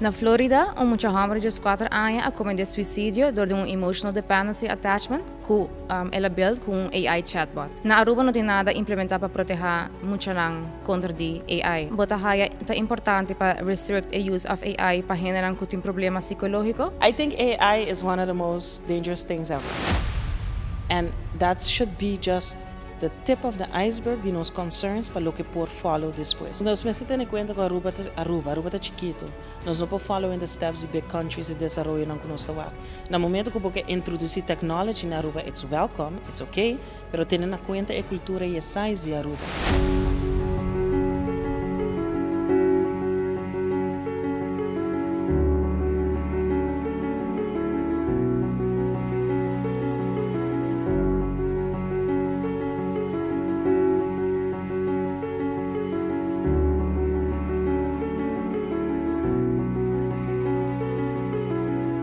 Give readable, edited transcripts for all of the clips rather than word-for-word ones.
Na Florida, un mucha homber di 4 aña a comete suicidio door di un emotional dependency attachment cu el a build cu un AI chatbot. Na Aruba no tin nada implementa pa proteha muchanan contra di AI. Bo ta haya ta importante pa restrict e use of AI pa hendenan cu tin problema psicologico? I think AI is one of the most dangerous things ever. And that should be just the tip of the iceberg di nos concerns pa loke por follow despues. Nos mester tene cuenta cu Aruba ta Aruba, Aruba ta chikito. Nos no por follow in the steps di big countries di desaroyonan cu nos ta wak. Na momento cu bo ke introduci technology na Aruba, it's welcome, it's okay, pero tene na cuenta e cultura y e size di Aruba.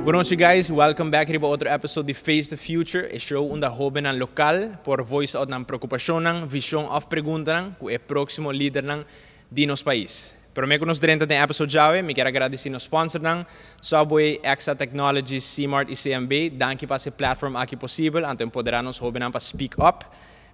Bon nochi guys, welcome back riba otro episode di Face the Future, e show unda hobennan local por voice out nan preocupacionnan, vision of preguntanan cu e proximo lidernan di nos pais. Prome cu nos drenta den episode djawe, mi kier a gradici nos sponsornan, Subway, Exa Technologies, C-Mart y CMB. Danki pa haci e platform aki posibel, anto empodera nos hobennan pa speak up.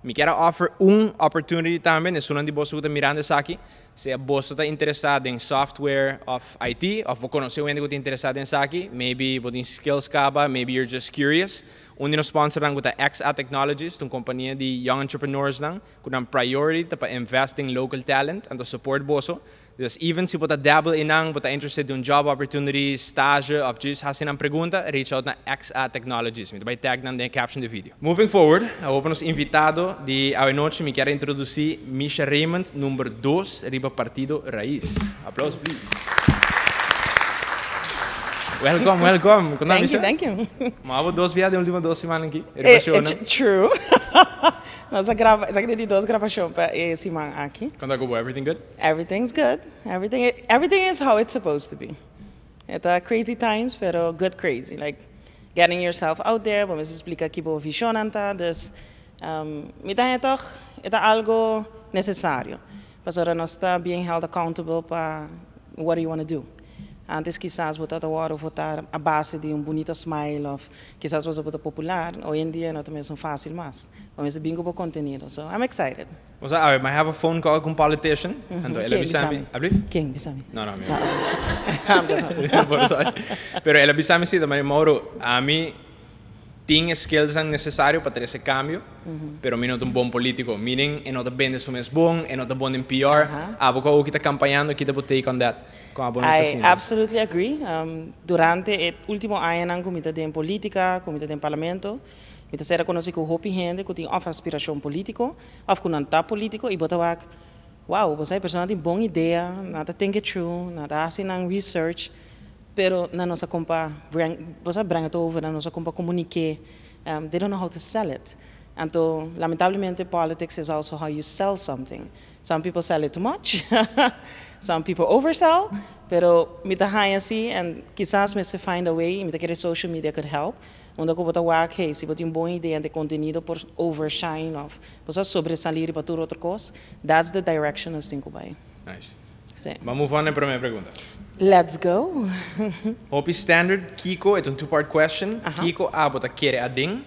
Mi kier a offer un opportunity tambe na esunnan di boso cu ta mirando esaki. Sea boso ta interesa den software of IT, of bo conoce un hende cu ta interesa den esaki, maybe bo tin skills caba, maybe you're just curious. Un di nos sponsornan cu ta XA Technologies, ta un compania di young entrepreneursnan cu nan priority ta pa invest den local talent, anto support boso. Dus even si bo ta dabble einan, bo ta interested den un job opportunity, stage of just haci nan pregunta, reach out na XA Technologies. Mi ta bay tag nan den e caption di e video. Moving forward, awor pa nos invitado di awe nochi mi kier a introduci Misha Raymond number dos riba Partido Raiz. Aplauso please. Welcome, welcome. Con ta Thank you, Misha? thank you. Mo abo dos bia den ultimo dos siman aki. Riba shownan. True. Nos a graba, esaki ta e di dos grabacion pa e siman aki. Con ta cu bo? Everything good? Everything's good. Everything, everything is how it's supposed to be. E ta crazy times, pero good crazy. Like, getting yourself out there, bo mester splica ki bo visionnan ta. Dus, mi ta haña toch e ta algo necesario. Pasobra nos ta bien held accountable pa what do you wanna do. Antes kisas bo ta ta wòrdu votá a base di un bunita smile of kisas pasobra bo ta popular. Hoy en dia no ta mesun fácil mas. Bo mester bin ku bo kontenido. So, I'm excited. Bo sa, awe, mi have a phone call ku un politician, anto el a Ken? bisa mi, Bisa mi. Ablief? Ken? Bisa mi. No, no, mi. No. I'm just Por eso. Pero el a bisa mi si, ta mari, Mauro, ami tin e skillsnan necesario pa trece cambio, pero mi no ta un bon politico. Meaning, e no ta bende su mes bon, e no ta bon den PR. Abo cu awo ki ta campañando, ki ta bo take on that? Con abo no sta I sinti? absolutely agree. Durante e ultimo añanan cu mi ta den politica, cu mi ta den parlamento, mi ta ser reconoci cu hopi hende cu tin of aspiracion politico, of cu nan ta politico, y bo ta wak, wow, bo sa e persona tin bon idea, nan ta think it through, nan ta haci nan research, Pero nan no sa kon pa breng, bo sa breng het over, nan no sa kon pa komuniké, they don't know how to sell it. Anto, lamentablemente politics is also how you sell something. Some people sell it too much, some people oversell, pero mi ta haña si, en kisas mester find a way, y mi ta kere social media could help, unda ku bo ta wak, hey, si bo tin un bon idea ante kontenido por overshine of bo sa sobresalir riba tur otro kos, that's the direction nos tin ku bai. Nice. Sí. Ban move on na e prome pregunta. Let's go. Hopi standard, Kiko, e ta un two part question. Kiko abo ta kere aden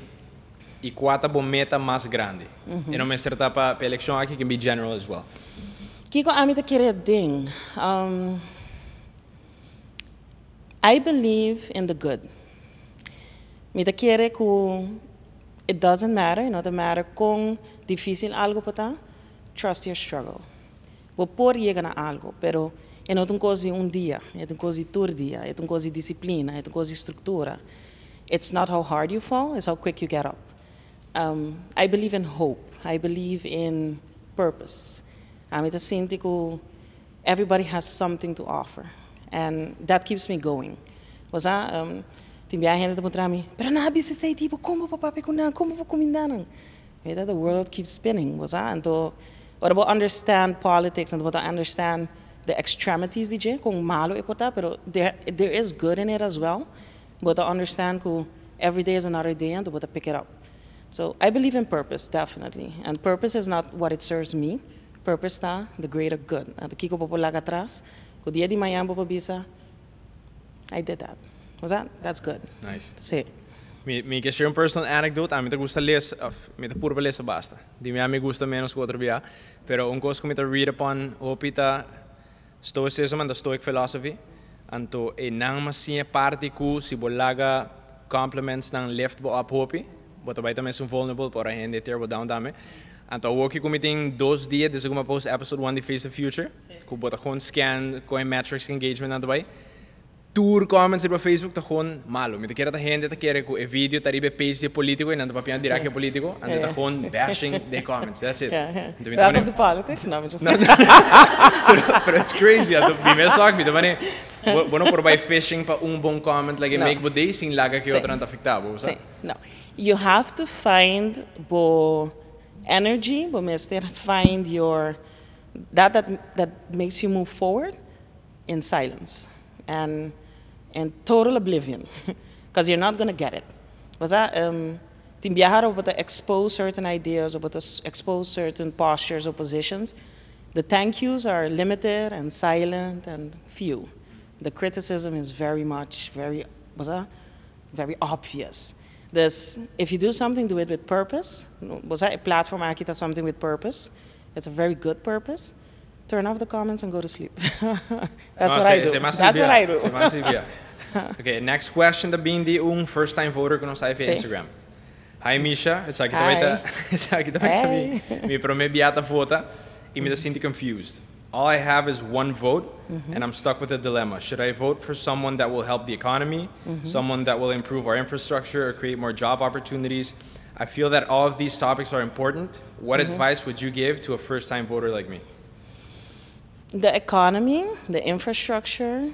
y cua ta bo meta mas grandi? E no mester ta pa e eleccion aki, can be general as well. Kiko ami ta kere aden? I believe in the good. Mi ta kere cu it doesn't matter, e no ta matter con dificil algo por ta, trust your struggle. Bo por yega na algo, pero e no ta un cos di un dia, e ta un cos di tur dia, e ta un cos di disciplina, e ta un cos di structura. It's not how hard you fall, it's how quick you get up. I believe in hope, I believe in purpose. Ami ta sinti cu everybody has something to offer and that keeps me going. Bo sa, tin bia hende ta puntra mi, pero nan a bisa esey tipo, con bo por papia cu nan, con bo por cuminda nan? Mira, the world keeps spinning, bo sa. Anto, ora bo understand politics, anto bo ta understand the extremities di dje, con malo e por ta, pero there, there is good in it as well. Bo ta understand cu every day is another day, anto bo ta pick it up. So, I believe in purpose, definitely. And purpose is not what it serves me, purpose ta the greater good. Anto, kico bo por laga atras, cu dia di mañan bo por bisa, I did that. Was that? That's good. Nice. Si. Mi ke share un personal anecdote. Ami ta gusta lesa, of, mi ta purba lesa basta. Di mi mi gusta menos ku otro bia. Pero un kos ku mi ta read upon hopi ta Stoicism and the Stoic philosophy. Anto e nan m'a siña parti ku si bo laga compliments nan lift bo up hopi, bo ta bai tambe un vulnerable pa ora hende tear bo down tambe. Anto awoki ku mi tin 2 dia desde ku mi post episode 1 di Face the Future, ku bo ta gewoon scan ku e metrics engagement nan ta bai. Tur comments riba Facebook ta gewoon malo. Mi ta kere ta hende ta kere ku e video ta riba e page di politico y nan ta papiando direct e politico, anto ta gewoon bashing the comments. That's it. Anto mi ta Welcome to politics. No, I'm just No, pero it's crazy. Anto mi mes sak, mi ta mane, bo no por bai fishing pa un bon comment, like No. make bo day sin laga ku otro nan ta afecta bo, Si, no. You have to find bo energy, bo mester find your that makes you move forward in silence and in total oblivion, because you're not going to get it. Was that tin biaha bo ta expose certain ideas or to expose certain postures or positions. The thank yous are limited and silent and few. The criticism is very much very, was that very obvious. Dus if you do something, do it with purpose. Was that a platform aki ta something with purpose? It's a very good purpose. Turn off the comments and go to sleep. That's No, what I do. That's what I do. Se mas via. Okay, next question ta bin di un first time voter ku nos a Si. Instagram. Hi, Misha, esaki Hi. ta esaki ta Hey. mi prome bia ta vota y mi ta sinti confused. All I have is one vote and I'm stuck with a dilemma. Should I vote for someone that will help the economy, someone that will improve our infrastructure or create more job opportunities? I feel that all of these topics are important. What advice would you give to a first time voter like me? The economy, the infrastructure,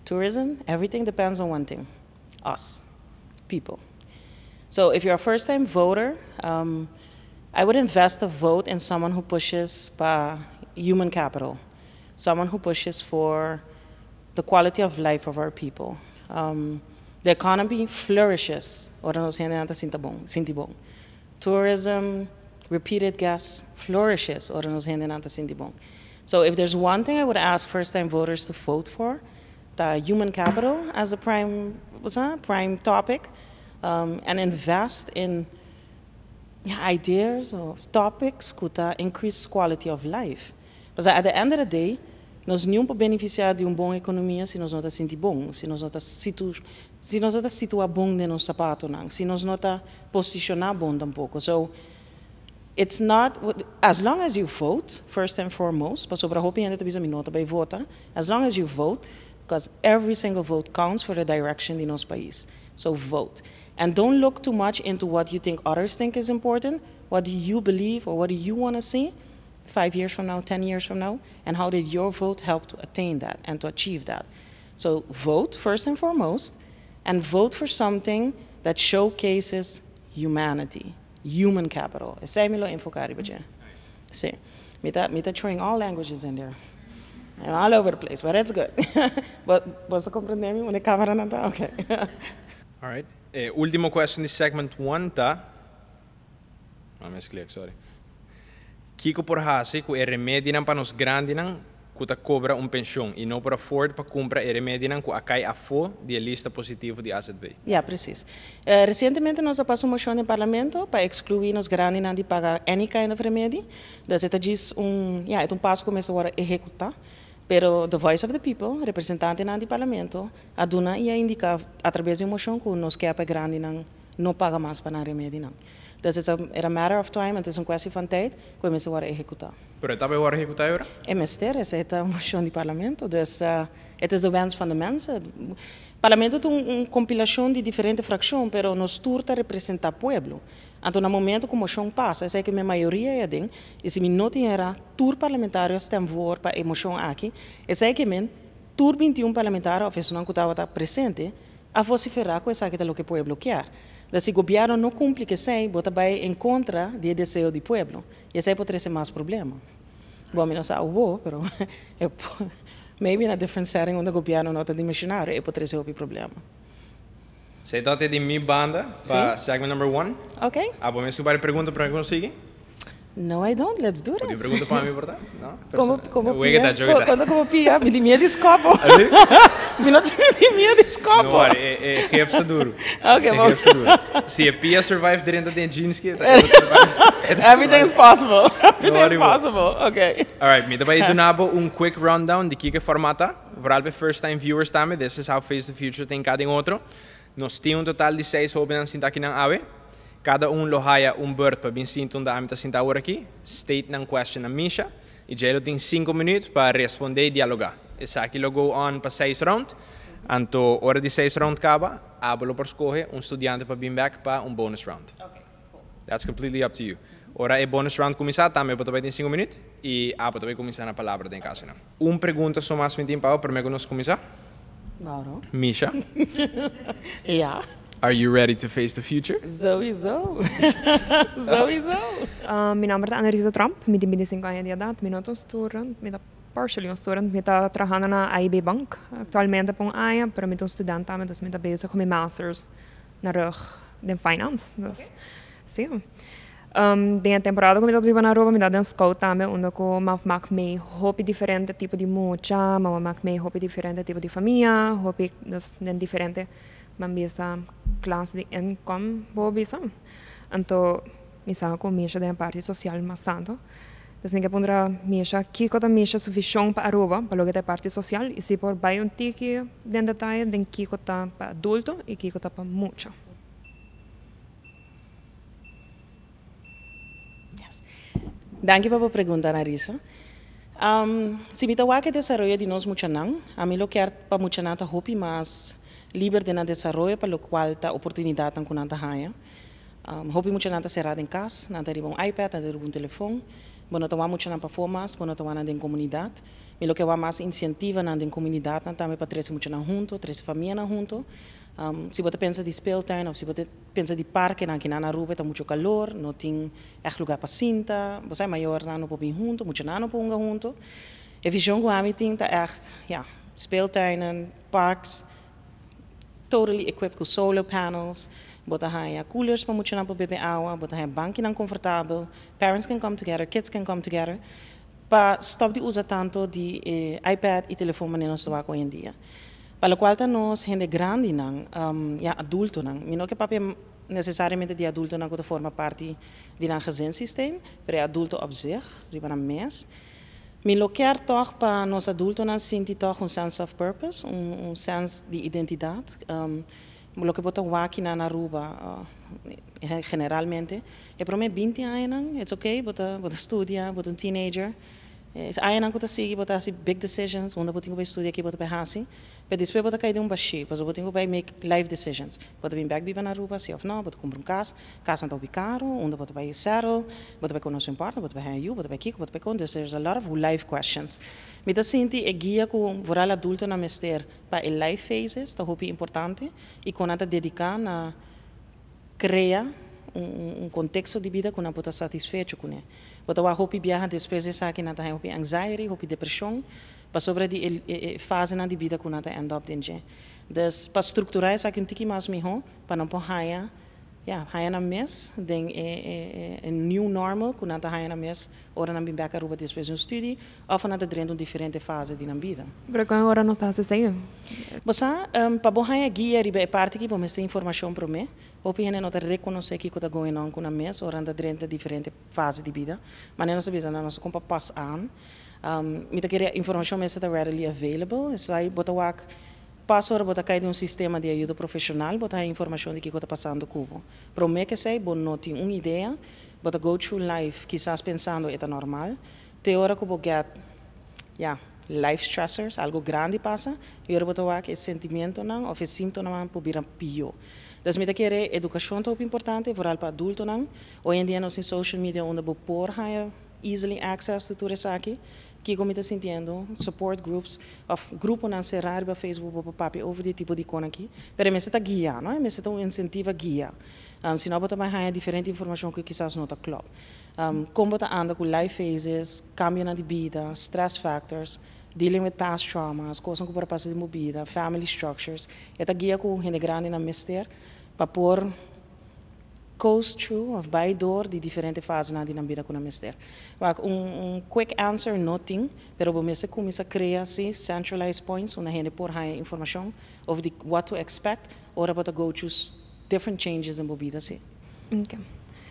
tourism, everything depends on one thing: us, people. So if you're a first time voter, I would invest a vote in someone who pushes pa human capital, someone who pushes for the quality of life of our people. The economy flourishes ora nos hende ta sinti bon, sinti bon. Tourism, repeated guests, flourishes ora nos hende ta sinti bon. So if there's one thing I would ask first-time voters to vote for, the human capital as a prime, what's that? Prime topic, and invest in, yeah, ideas or topics ku ta increase quality of life. But at the end of the day, nos no por beneficia di un bon economia si nos no ta sinti bon, si nos no ta situa bon den nos sapato, no, si nos no ta posiciona bon tampoco. So it's not, as long as you vote, first and foremost, pasobra hopi hende ta bisa mi no ta bay vota, as long as you vote, because every single vote counts for the direction di nos pais. So vote. And don't look too much into what you think others think is important. What do you believe or what do you want to see 5 years from now, 10 years from now? And how did your vote help to attain that and to achieve that? So vote first and foremost, and vote for something that showcases humanity, human capital. Esey mi lo enfoca riba dje. Si. Mi ta throwing all languages in there. I'm all over the place, but it's good. But bo ta comprende mi? E camera no ta? Okay. All right. Ultimo question di segment 1 ta. Ah, misclick, sorry. Kico por hasi ku e remedinan pa nos grandinan ku ta cobra un pensioen y no por afford pa cumpra e remedinan ku a cay afo di e lista positivo di AZV? Ja, precies. Recientemente nos a pasa un mocion den parlamento pa exclui nos grandinan di paga any kind of remedi. Dus het is un, ja, het un paso cu awor ehecuta. Pero the voice of the people, representantenan di parlamento, a duna y a indica atraves di un mocion cu nos kier pa grandinan no paga mas pa remedinan. Dus het is a matter of time, het is een kwestie van tijd, cu e mester ehecuta. Pero ta bay ehecuta awor? E mester, esey ta un mocion di parlamento. Dus het is de wens van de mensen. Parlamento tin un compilacion di diferente fraccion, pero nos tur ta representa pueblo. Anto, na momento cu e mocion pasa, esey cu e mayoria ta den, y si mi no tin era, tur parlamentario stem voor pa e mocion aki, esey kiermen, tur 21 parlamentario, of esnan cu tabata presente, a vocifera cu esaki ta loke pueblo kier. Dus si gobierno no cumpli cu esey, bo ta bay en contra di deseo di pueblo. Y esey por trece mas problema. Bon, mi no sa, pero maybe in a different setting unda gobierno no ta dimisionario, e por trece otro problema. Esey ta di mi banda pa segment number 1. Ok. Ah, bo mes un pregunta pa consigui? No, I don't. Let's do this. Pregunta pa mi, por ta? No? Como Pia? Como, como pia? Mi di mi discopo. Mi no tin miedo di skòp. No worry, e gips ta duru. Ok, E bon. gips ta duru. Si e pia survive drenta den e jeans ki, ta survive. Everything is possible. Everything worry, is bo. possible. Ok. Alright, mi ta bai duna bo un quick rundown di kiko e format ta. Vooral pa first time viewers tambe, this is how Face the Future ta hinká den otro. Nos tin un total di seis hóbennan sinta akinan awe. Kada un lo haya un beurt pa bin sinta unda ami ta sinta awor aki, state nan question na Misha, i djei lo tin sinku minuut pa respondé i dialogá. Esaki lo go on pa seis round. Anto ora di seis round kaba, abo lo por skohe un studiante pa bin bèk pa un bonus round. That's completely up to you. Ora e bonus round kuminsá, tambe bo ta bai tin sinku minuut i abo ta bai kuminsá na palabra den kasonan. Un pregunta so mas mi tin pa bo promé ku nos kuminsá. Mauro. Misha. Ja. Are you ready to face the future? Sowieso. Sowieso. Mi nomber ta Annalisa Tromp, mi tin 25 aña di edad, mi no ta un student, mi ta partially un student, mi ta trahando na AIB Bank actualmente pa un aña, pero mi ta un student tambe, dus mi ta bezig cu mi masters na rug den finance, dus si. Den e temporada ku mi tabata biba na Aruba mi tabata den scout tambe unda ku mi a mak mei hopi diferente tipo di mucha, mi a mak mei hopi diferente tipo di famia, hopi dus den diferente ban bisa klas di inkom bo bisa. Anto mi sa ku Misha den e parti sosial mas tantu. Dus mi ke puntra Misha kiko ta Misha su vishon pa Aruba pa loke ta e parti sosial i si por bai un tiki den detaye den kiko ta pa adulto i kiko ta pa mucha. Yes. Danki pa bo pregunta, Narisa. Si mi ta wak e desaroyo di nos muchanan, ami lo kier pa muchanan ta hopi mas liber den nan desaroyo pa lokual ta oportunidatnan ku nan ta haña. Hopi muchanan ta será den kas, nan ta riba un iPad, nan ta riba un telefon. Bo no ta wak muchanan pafó mas, bo no ta wak nan den komunidat. Mi lo ke wak mas insentivanan den komunidatnan tambe pa trese muchanan hunto, trese famianan hunto. Si bo ta pensa di speeltuin of si bo ta pensa di parkenan kinan na Aruba e ta mucho calor, no tin echt lugar pa sinta, bo sa e mayornan no por bin hunto, muchanan no por hunga hunto. E vision cu ami tin ta echt, ja, speeltuinen, parks, totally equipped cu solar panels, bo ta haya coolers pa muchanan por bebe awa, bo ta haya bankinan comfortabel, parents can come together, kids can come together, pa stop di usa tanto di e iPad y telefon manera nos ta wak hoy en dia. Pa lokual ta nos hende grandinan, ya adultonan, mi no ke papia nesesariamente di adultonan ku ta forma parti di nan gezinssysteem, pero e adulto op zich, riba nan mes. Mi lo kier tòg pa nos adultonan sinti tòg un sense of purpose, un sens di identidat. Loke bo ta wak kinan na Aruba, generalmente, e promé binti añanan, it's okay, bo ta bo ta studia, bo ta un teenager, Es añanan ku ta sigui bo ta hasi big decisions, unda bo tin ku bai studia, ki bo ta bai hasi, pero despues bo ta kai den un bashí, pasobra bo tin ku bai make life decisions. Bo ta bin bèk biba na Aruba, si òf nò, bo ta kumpra un kas, kasnan ta hopi karu, unda bo ta bai settle, bo ta bai konosé un partner, bo ta bai haña yu, bo ta bai kiko, bo ta bai kon, dus there's a lot of life questions. Mi ta sinti e guia ku vooral adultonan mester pa e life phases ta hopi importante i kon nan ta dediká na krea un konteksto di bida ku nan por ta satisfecho kuné. Bo ta wak hopi biaha despues di esaki nan ta haña hopi anxiety, hopi depreshon pasobra di e fasenan di bida ku nan ta end up den dje. Dus pa strukturá esaki un tiki mas mihó pa nan por haña, ya, haña nan mes den e new normal ku nan ta haña nan mes ora nan bin bek Aruba despues di un studi òf nan ta drenta un diferente fase di nan bida. Pero kon ora nos ta hasi esei? Bo sa, pa bo haña guia riba e parti aki bo mester informashon promé. Hopi hende no ta rekonosé kiko ta going on ku nan mes ora nan ta drenta diferente fase di bida. Manera nos a bisa nan nos a kumpa pas aan. Mi ta kere informashon mester ta readily available. Esei bo ta wak pas ora bo ta kai den un sistema di ayuda profeshonal bo ta haña informashon di kiko ta pasando ku bo. Promé ku esei bo no tin un idea, bo ta go through life kisas pensando e ta normal, te ora ku bo get, ya, life stressors, algo grandi pasa, i ora bo ta wak e sentimientonan òf e símptomanan por bira pió. Dus mi ta kere edukashon ta hopi importante, vooral pa adultonan. Hoy en dia nos tin social media unda bo por haña easily access to tur esaki. Kiko mi ta sintiendo, support groups òf gruponan será riba Facebook bo por papia over di e tipo di kon aki. Pero e mester ta guiá, no? E mester ta un insentiva guiá. Si no bo ta bai haña diferente informashon ku kisas no ta klòp. Kon bo ta anda ku life phases, kambionan di bida, stress factors, dealing with past traumas, kosnan ku por a pasa den bo bida, family structures. E ta guia ku hende grandinan mester pa por. Coast through of bay door di diferente fasenan di nan bida cu nan mester. Wak, un quick answer no tin, pero bo mester cuminsa crea si centralized points unda hende por haya informacion over di what to expect ora bo ta go through different changes den bo bida si. Ok.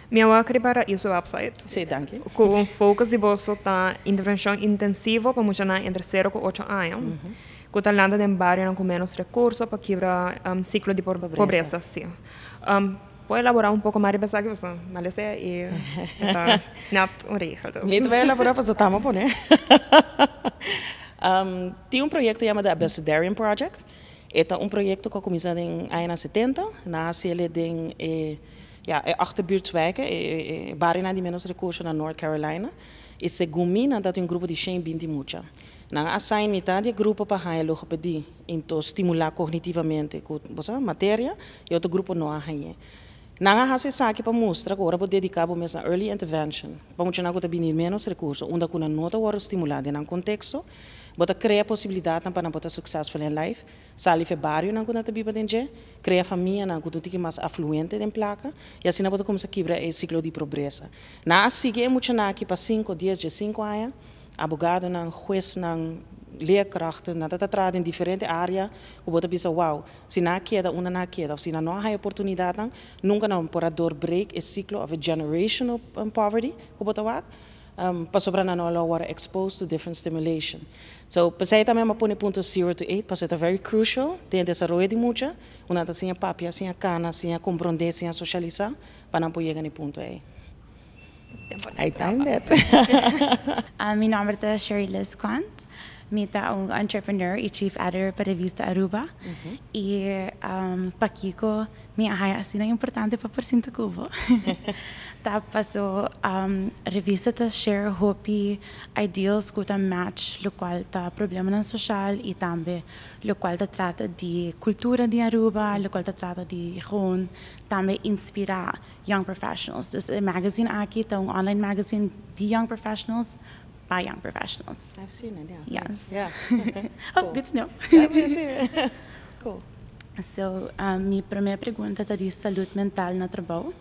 Mi a wak riba Raiz su website. Si, danki. Cu un focus di boso ta intervencion intensivo pa muchanan entre cero cu ocho aña cu ta lanta den barionan cu menos recurso pa kibra ciclo di pobresa. Si. Por elabora un poco mas riba esaki pasobra malestea y e ta net un regel. Dus. Mi ta bay elabora pasobra tama pone. Tin un proyecto yama The Abecedarian Project. E ta un proyecto cu a cuminsa den añanan 70. Nan a haci el den e ya e achterbuurtswijken, e barionan di menos recurso na North Carolina. Y segun mi nan ta tin un grupo di 120 mucha. Nan a assign mitad di e grupo pa haña logopedie, into stimula cognitivamente cu bo sa, materia, y otro grupo no a hañ'é. Nan a haci esaki pa mustra cu ora bo dedica bo mes na early intervention, pa muchanan cu ta bini menos recurso, unda cu nan no ta wordo stimula den nan contexto, bo ta crea posibilidadnan pa nan por ta successful in life, sali fe barionan cu nan ta biba den dje, crea famianan cu ta un tiki mas afluente den placa, y asina bo ta cuminsa kibra e ciclo di pobresa. Nan a sigui e muchanan aki pa cinco, dies, diescinco aña. Abogadonan, huesnan, leerkrachten, nan ta ta traha den diferente area ku bo ta bisa wow, si nan a keda unda nan a keda of si nan no a haya oportunidatnan, nunka nan por a doorbreak e siklo of e generational poverty ku bo ta wak, pasobra nan no a lo wòrdu exposed to different stimulation. So, p'esei tambe mi a pone punto zero to eight, pasobra e ta very crucial den e desaroyo di mucha, unda nan ta siña papia, siña kana, siña komprondé, siña sosialisá, pa nan por yega na e punto ei. I timed it. Mi nomber ta Sherry Liz Quant. Mi ta un entrepreneur y chief editor pa revista Aruba. Y pakico mi a haya asina importante pa por sinta cu bo ta paso revista ta share hopi ideals cu ta match locual ta problemanan social y tambe locual ta trata di cultura di Aruba, locual ta trata di gewoon tambe inspira Young Professionals. Dus e magazine aki ta un online magazine di Young Professionals pa Young Professionals. I've seen it, yeah. Yes. Yeah. Oh, good to know. Yeah, cool. So, mi prome pregunta ta di salud mental na trabou.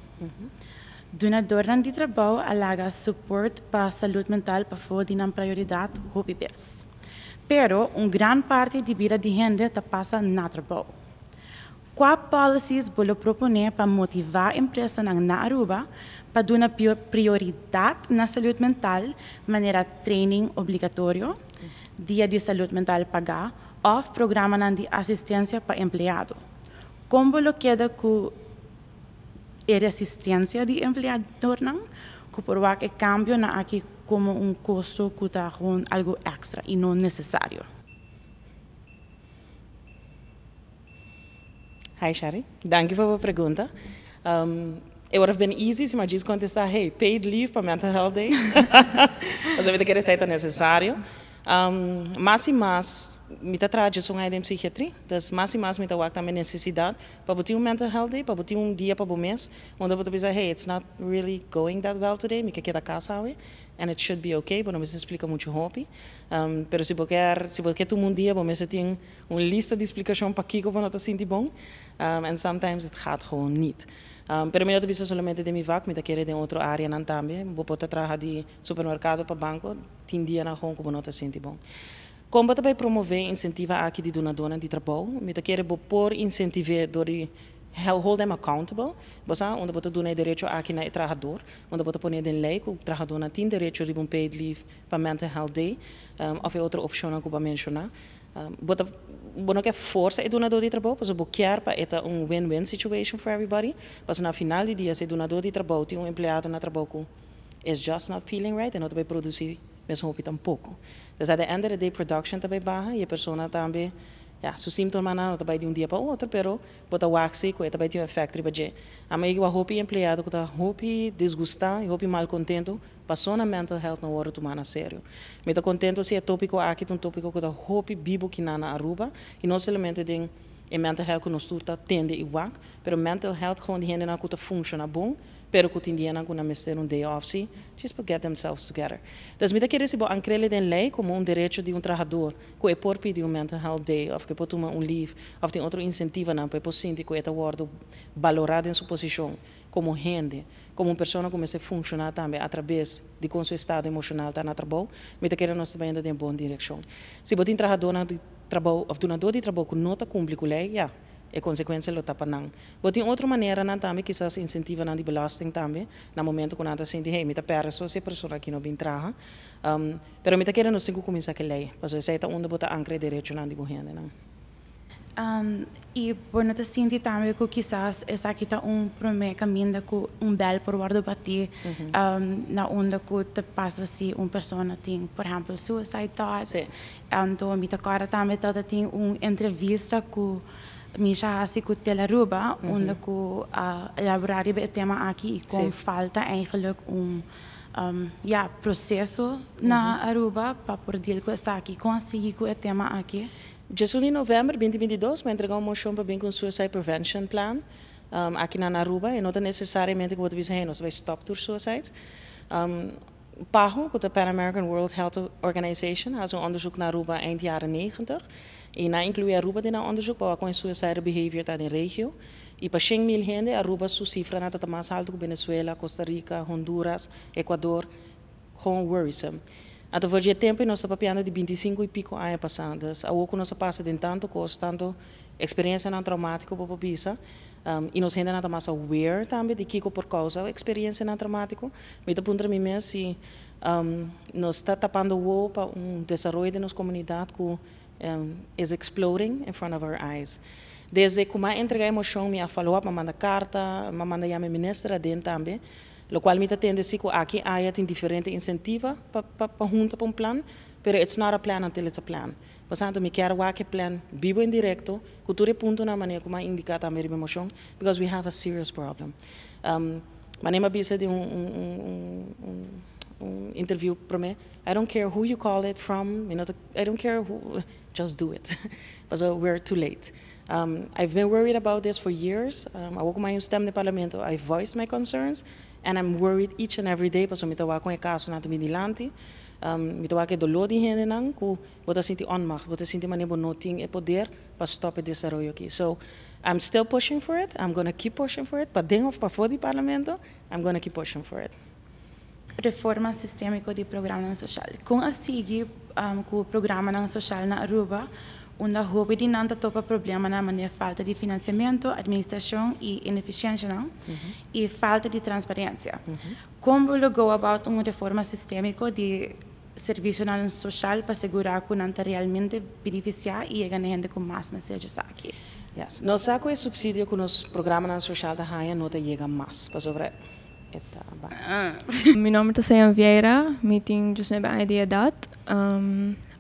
Dunadornan di trabou a laga support pa salud mental pafó di nan prioridad hopi bes. Pero, un gran parti di bida di hende ta pasa na trabou. Cua policies bo lo propone pa motiva empresanan na Aruba pa duna prioridad na salud mental manera training obligatorio, dia di salud mental paga of programanan di asistencia pa empleado? Con bo lo keda cu e resistencia di empleadornan cu por wak e cambionan aki como un costo cu ta gewoon algo extra y no necesario? Hi Shari, danki pa bo pregunta. It would have been easy si mi a djis contesta, hey, paid leave pa mental health day. Pasobra mi ta kere esei ta necesario. Mas y mas mi ta traha djes un aña den psikiatria, dus mas y mas mi ta wak tambe necesidad pa bo tin un mental health day, pa bo tin un dia pa bo mes, unda bo ta bisa, hey, it's not really going that well today, mi ke keda cas awe, and it should be okay, bo no mester splica mucho hopi. Pero si bo kier, si bo ke tuma un dia, bo mester tin Un lista di splikashon pakiko bo no ta sinti bon, and sometimes het gaat gewoon niet. Pero mi no ta bisa solamente den mi vak, mi ta kere den otro areanan tambe. Bo por ta traha di supermerkado pa banko, tin dianan gewoon ku bo no ta sinti bon. Kon bo ta bai promové e insentiva aki di dunadónan di trabou? Mi ta kere bo por insentiv'é dor di hold them accountable. Bo sa, unda bo ta duna e derecho aki na e trahador, unda bo ta pone den lei ku trahadónan tin derecho riba un paid leave pa mental health day, òf e otro opshonnan ku bo a menshoná. Bo ta bo no ke forsa e dunadó di trabou pasobra bo kier pa e ta un win-win situation for everybody. Pasobra na final di dia si e dunadó di trabou tin un empleado na trabou ku is just not feeling right e no ta bai produsi mes hopi tampoko. Dus at the end of the day production ta bai baha y e persona tambe ya su simptomanan no ta bai di un dia pa otro pero Bo ta wak si ku e ta bai tin un efèkt riba dje. Ama e wak hopi empleado ku ta hopi disgustá i hopi malkontentu paso nan mental health no wòrdu tumá na serio. Mi ta kontentu si e tópiko aki ta un tópiko ku ta hopi bibu kinan na Aruba i no solamente den e mental health ku nos tur ta tende i wak, pero mental health gewoon di hendenan ku ta funshoná bon. Pero ku tin dianan ku nan mester un day off si, just pa get themselves together. Dus mi ta kere si bo ankr'é den lei komo un derecho di un trahadó, ku e por pidi un mental health day, òf ku e por tuma un leave, òf tin otro insentivonan pa e por sinti ku e ta wòrdu balorá den su posishon komo hende, komo un persona ku mester funshoná tambe a traves di kon su estado emoshonal ta na trabou, mi ta kere nos ta bayendo den bon direkshon. Si bo tin trahadónan di trabou òf dunadó di trabou ku no ta kumpli ku lei, ya, e konsekuensia lo ta pa nan. Bo tin otro maneranan tambe, kisas insentivonan di belasting tambe, na momento ku nan ta sinti, hey, mi ta pèrdè so si e persona aki no bin traha. Pero mi ta kere nos tin ku kuminsá ku e lei, pasobra esei ta unda bo ta ankra e derechonan di bo hendenan. I bo no ta sinti tambe ku kisas esaki ta un promé kaminda ku un bèl por wòrdu batí na unda ku ta pasa si un persona tin, por ehèmpel, suicide thoughts? Anto mi ta kòrda tambe tabata tin un entrevista ku Misha a hasi ku Telaruba unda ku a elaborá riba e tema aki i kon falta eigenlijk un ya proseso na Aruba pa por deal ku esaki. Kon a sigui ku e tema aki? 11 di novèmber 2022 mi a entregá un moshon pa bin ku un suicide prevention plan aki na Aruba. E no ta nesesariamente ku bo ta bisa hey nos ta bai stòp tur suicides. PAHO, ku ta Pan American World Health Organization, a hasi un òndersuk na Aruba eind jaren 90 i nan a inkluí Aruba den nan òndersuk pa wak kon e suicidal behavior ta den regio. I pa 100.000 hende Aruba su sifranan ta ta mas haltu ku Venezuela, Costa Rica, Honduras, Ecuador. Gewoon worrisome. Anto for dje tempu nos ta papiando di 25 i piko aña pasá. Dus awor ku nos a pasa den tantu kos, tantu eksperensianan traumátiko bo por bisa, i nos hendenan ta mas aware tambe di kiko por kousa eksperensianan traumátiko, mi ta puntra mi mes si nos ta tapando wowo pa un desaroyo den nos komunidat ku is exploding in front of our eyes. Desde ku mi a entregá e moshon mi a follow up, mi a manda karta, mi a manda yama e minister aden tambe. Lokual mi ta tende si ku aki aya tin diferente insentiva pa pa pa hunta pa un plan, pero it's not a plan until it's a plan. Pasanto mi kier wak e plan bibo en direkto ku tur e puntonan manera ku mi a indiká tambe riba e moshon because we have a serious problem. Manera mi a bisa den un un un un un interview promé, I don't care who you call it from, mi no ta I don't care who, just do it. Pasobra we're too late. I've been worried about this for years. Awor ku mi hay un stem den parlamento, I voiced my concerns and I'm worried each and every day pasobra mi ta wak kon e kasonan ta bin dilanti. Mi ta wak e doló di hendenan ku bo ta sinti onmacht, bo ta sinti manera bo no tin e poder pa stòp e desaroyo aki. So, I'm still pushing for it, I'm gonna keep pushing for it, paden òf pafó di parlamento, I'm gonna keep pushing for it. Reforma sistémiko di programanan soshal. Kon a sigui ku programanan soshal na Aruba, unda hopi di nan ta topa problemanan manera falta di finansiamentu, administrashon i inefisienshanan i falta di transparensia. Kon bo lo go about un reforma sistémiko di servisionan soshal pa sigurá ku nan ta realmente benefisiá i yega na hende ku mas mester dje esaki? Yes. Nos sa ku e supsidio ku nos programanan soshal ta haña no ta yega mas pasobra e ta base. Mi nomber ta Sayan Vieira, mi tin 19 aña di edad.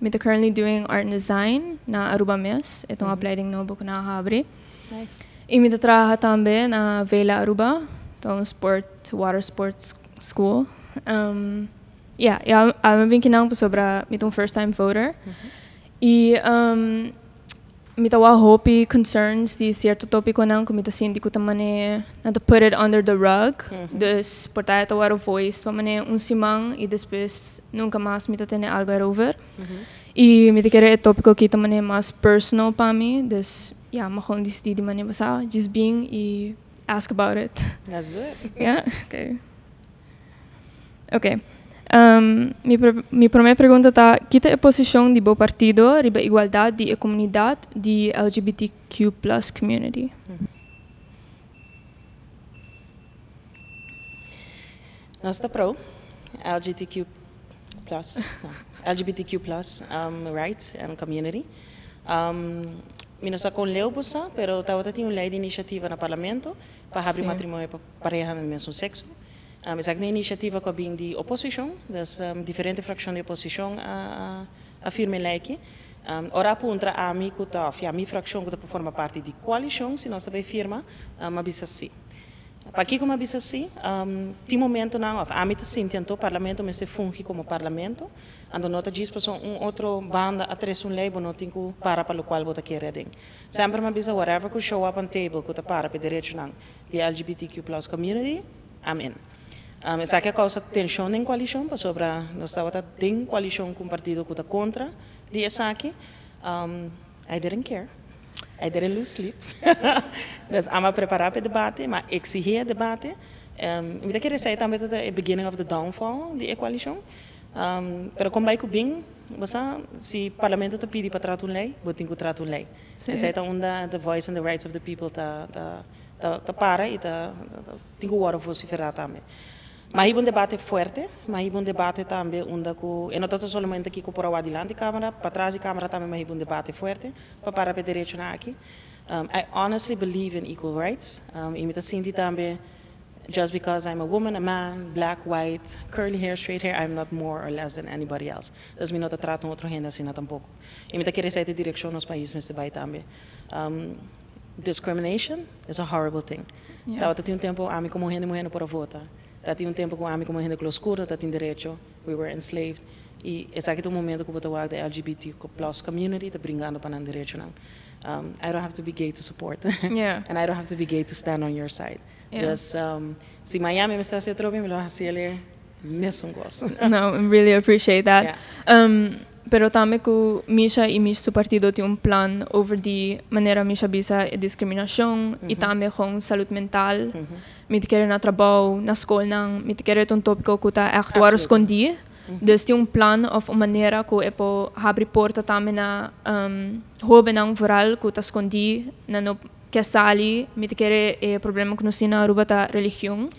Mi ta currently doing art and design na Aruba mes, e ta un opleiding nobo ku nan a habri. Nice. I mi ta traha tambe na Vela Aruba, ta un sport, water sports school. Ya, i ami a bin kinan pasobra mi ta un first time voter. I mi ta wak hopi concerns di cierto topiconan cu mi ta sinti cu ta mane nan ta put it under the rug. Dus por ta e ta worde voiced pa mane un siman y despues nunca mas mi ta tene algo erover. Y mi ta kere e topico aki ta mane mas personal pa mi, dus ya, mi a gewoon dicidi di mane basa djis bin y ask about it. Let's do it. Yeah, okay. Ok. Mi mi promé pregunta ta, ki ta e posishon di bo partido riba igualdat di e komunidat di LGBTQ plus community? Nos ta pro LGTQ plus, no, LGBTQ plus rights and community. Mi no sa kon leu bo sa, pero tabata tin un lei di inisiativa na parlamento pa habri matrimonio pa parehanan di mesun sekso. Esaki ta un inisiativa ku a bin di oposishon, dus diferente frakshon di oposishon a firma e lei aki. Ora a puntra ami ku ta, òf ya mi frakshon ku ta por forma parti di koalishon si nos ta bai firma, mi a bisa si. Pakiko mi a bisa si? Tin momentonan òf ami ta sinti anto parlamento mester fungi komo parlamento, anto no ta djis pasobra un otro banda a trese un lei bo no tin ku para pa lokual bo ta kere aden. Semper mi a bisa whatever ku show up on table ku ta para pa e derechonan di LGBTQ plus community. I'm in. Esaki a causa tension den coalicion, pasobra nos tabata den coalicion cu un partido cu ta contra di esaki. I didn't care. I didn't lose sleep. Dus ami a prepara pa e debate, m'a exigi e debate. Mi ta kere esey tambe ta e beginning of the downfall di e coalicion. Pero con bay cu bin, bo sa, si Parlamento ta pidi pa trata un ley, bo tin cu trata un ley. Esey ta unda the voice and the rights of the people ta para y ta tin cu wordo vocifera tambe. M'a hiba un debate fuerte, m'a hiba un debate tambe unda cu e no ta solamente kico por awa dilanti camera, patras di camera tambe m'a hiba un debate fuerte pa para pa e derechonan aki. I honestly believe in equal rights y mi ta sinti tambe just because I'm a woman, a man, black, white, curly hair, straight hair, I'm not more or less than anybody else. Dus mi no ta trata un otro hende asina tampoco. Y mi ta kere esey ta e direccion nos pais mester bay tambe. Discrimination is a horrible thing. Tabata tin un tempo ami como hende muher no por a vota. Tatin un tempo cu ami como hende color oscuro no tatin derecho. We were enslaved. Y esaki ta un momento cu bo ta wak the LGBTQ+ community ta bringando pa nan derechonan. I don't have to be gay to support. And I don't have to be gay to stand on your side. Dus si mañan mi mester haci atrobe, mi lo haci e mesun cos. No, I really appreciate that. Pero tambe cu Misha y Misha su partido tin un plan over di manera Misha a bisa e discriminacion y tambe con salud mental. Mi ta kere na trabou, na scolnan, mi ta kere ta un topico cu ta echt word scondi. Dus tin un plan of un manera cu e por habri porta tambe na hobennan vooral cu ta scondi na no ke sali. Mi ta kere e problema cu nos tin na Aruba ta religion.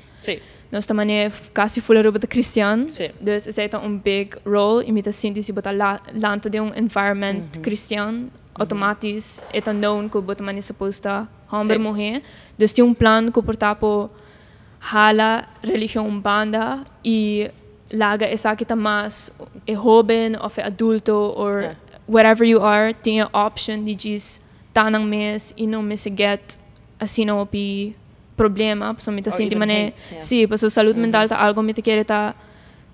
Nos ta mane casi full Aruba ta cristian. Dus esey ta un big role y mi ta sinti si bo ta lanta den un environment cristian, automatisch e ta known cu bo ta mane supposed ta homber, muher. Dus tin un plan cu por ta por hala religion un banda y laga esaki ta mas e hoben of e adulto or whatever you are tin e option di djis ta nan mes y no mester get asina hopi problema, pasobra mi ta Or sinti even mane hate, yeah. Si, pasobra salud mental ta algo mi ta kere ta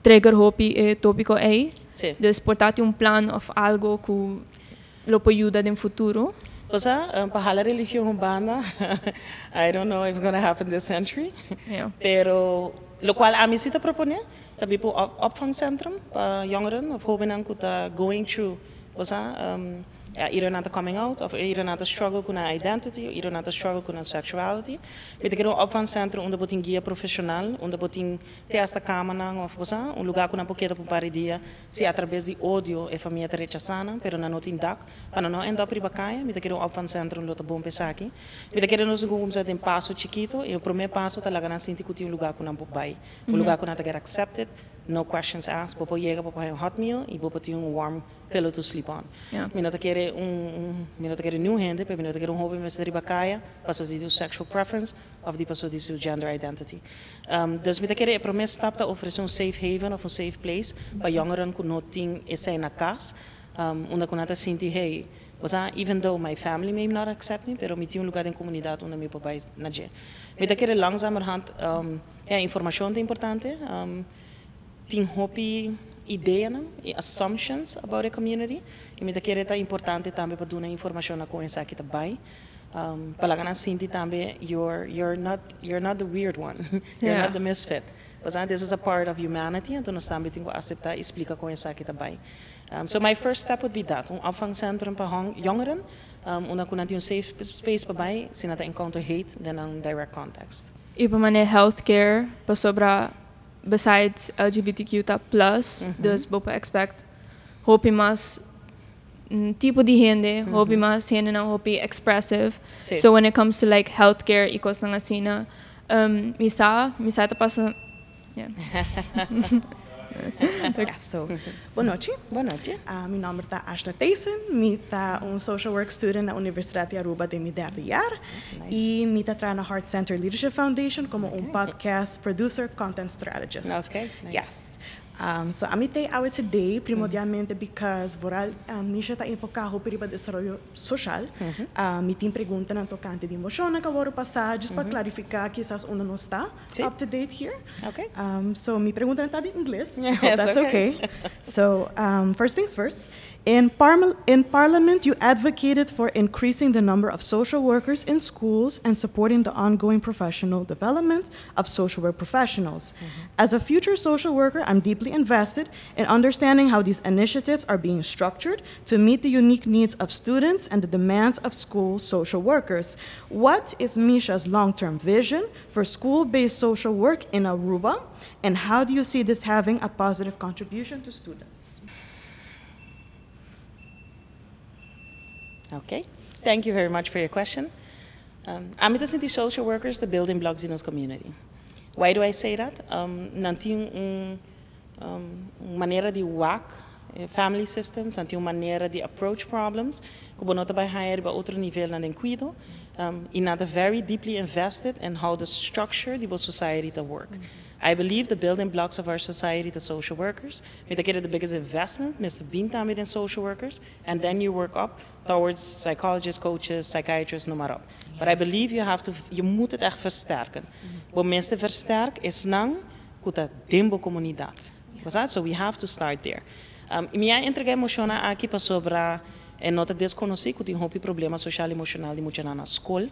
trigger hopi e topico ey. Dus por ta tin un plan of algo cu lo por yuda den futuro. Osea, pa hala religion un banda, I don't know if it's gonna happen this century. Pero locual ami si ta propone, ta biba un opvangcentrum pa jongeren of hobennan cu ta going through, osea, either nan ta coming out of either nan ta struggle cu nan identity, either nan ta struggle cu nan sexuality. Mi ta kere un opvangcentrum unda bo tin guia profesional, unda bo tin te hasta camanan of, osea, un lugar cu nan por keda pa un par di dia si a traves di odio e famia ta rechasa nan, pero nan no tin dak, pa nan no end up riba caya. Mi ta kere un opvangcentrum lo ta bon pa esaki. Mi ta kere nos tin cu cuminsa den paso chikito, y e prome paso ta laga nan sinti cu tin un lugar cu nan por bay, un lugar cu nan ta get accepted, no questions asked, bo por yega, bo por haya un hot meal y bo por tin un warm pillow to sleep on. Mi no ta kere un, mi no ta kere niun hende, pero mi no ta kere un hoben mester riba caya paso di su sexual preference of di paso di su gender identity. Dus mi ta kere e prome stap ta ofrece un safe haven of un safe place pa jongeren cu no tin esey na cas, unda cu nan ta sinti, hey, osea, even though my family may not accept me, pero mi tin un lugar den comunidad unda mi por bay na dje. Mi ta kere langzamerhand, ja, informacion ta importante, tin hopi ideanan y assumptions about a community y mi ta kere ta importante tambe pa duna informacion na con esaki ta bay. Pa laga nan sinti tambe you're not the weird one, you're not the misfit. Pasobra this is a part of humanity, anto nos tambe tin cu acepta y splica con esaki ta bay. So my first step would be that, un opvangcentrum pa jongeren, unda cu nan tin un safe space pa bay, si nan ta encounter hate den nan direct context. Y pa mane healthcare, pasobra besides LGBTQ ta plus, dus bo por expect hopi mas tipo di hende, hopi mas hendenan hopi expressive. So when it comes to like healthcare y cosnan asina, mi sa ta pasa, yeah. So, bon nochi. Bon nochi. Mi nomber ta Ashna Thijssen, mi ta un social work student na Universidad di Aruba den mi derde jaar. Y mi ta traha na Heart Center Leadership Foundation como un podcast producer, content strategist. Okay, nice. Yes. So ami t'ey awe today primordialmente because vooral Misha ta enfoca hopi riba desaroyo social. Mi tin preguntanan tocante di emocion cu awor pasa, just pa clarifica kisas unda nos ta up to date here. So mi pregunta ta den Ingles. Yeah, Hope it's that's okay. Okay. So first things first. In Parliament, you advocated for increasing the number of social workers in schools and supporting the ongoing professional development of social work professionals. As a future social worker, I'm deeply invested in understanding how these initiatives are being structured to meet the unique needs of students and the demands of school social workers. What is Misha's long-term vision for school-based social work in Aruba, and how do you see this having a positive contribution to students? Okay. Thank you very much for your question. Ami ta sinti social workers the building blocks in nos community. Why do I say that? Nan tin un manera di wak family systems, nan tin un manera di approach problems, cu bo no ta bay haya riba otro nivel nan den cuido, y nan ta very deeply invested in how the structure di bo society ta work. I believe the building blocks of our society, the social workers. Mi ta kere the biggest investment, mester bin tambe den social workers, and then you work up towards psychologists, coaches, psychiatrists, noem maar op. But I believe you have to, je moet het echt versterken. Bo mester versterk esnan cu ta den bo comunidad. Was So we have to start there. Mi a entrega e mocion aki pasobra e no ta desconoci cu tin hopi problema social emocional di mucha na scol.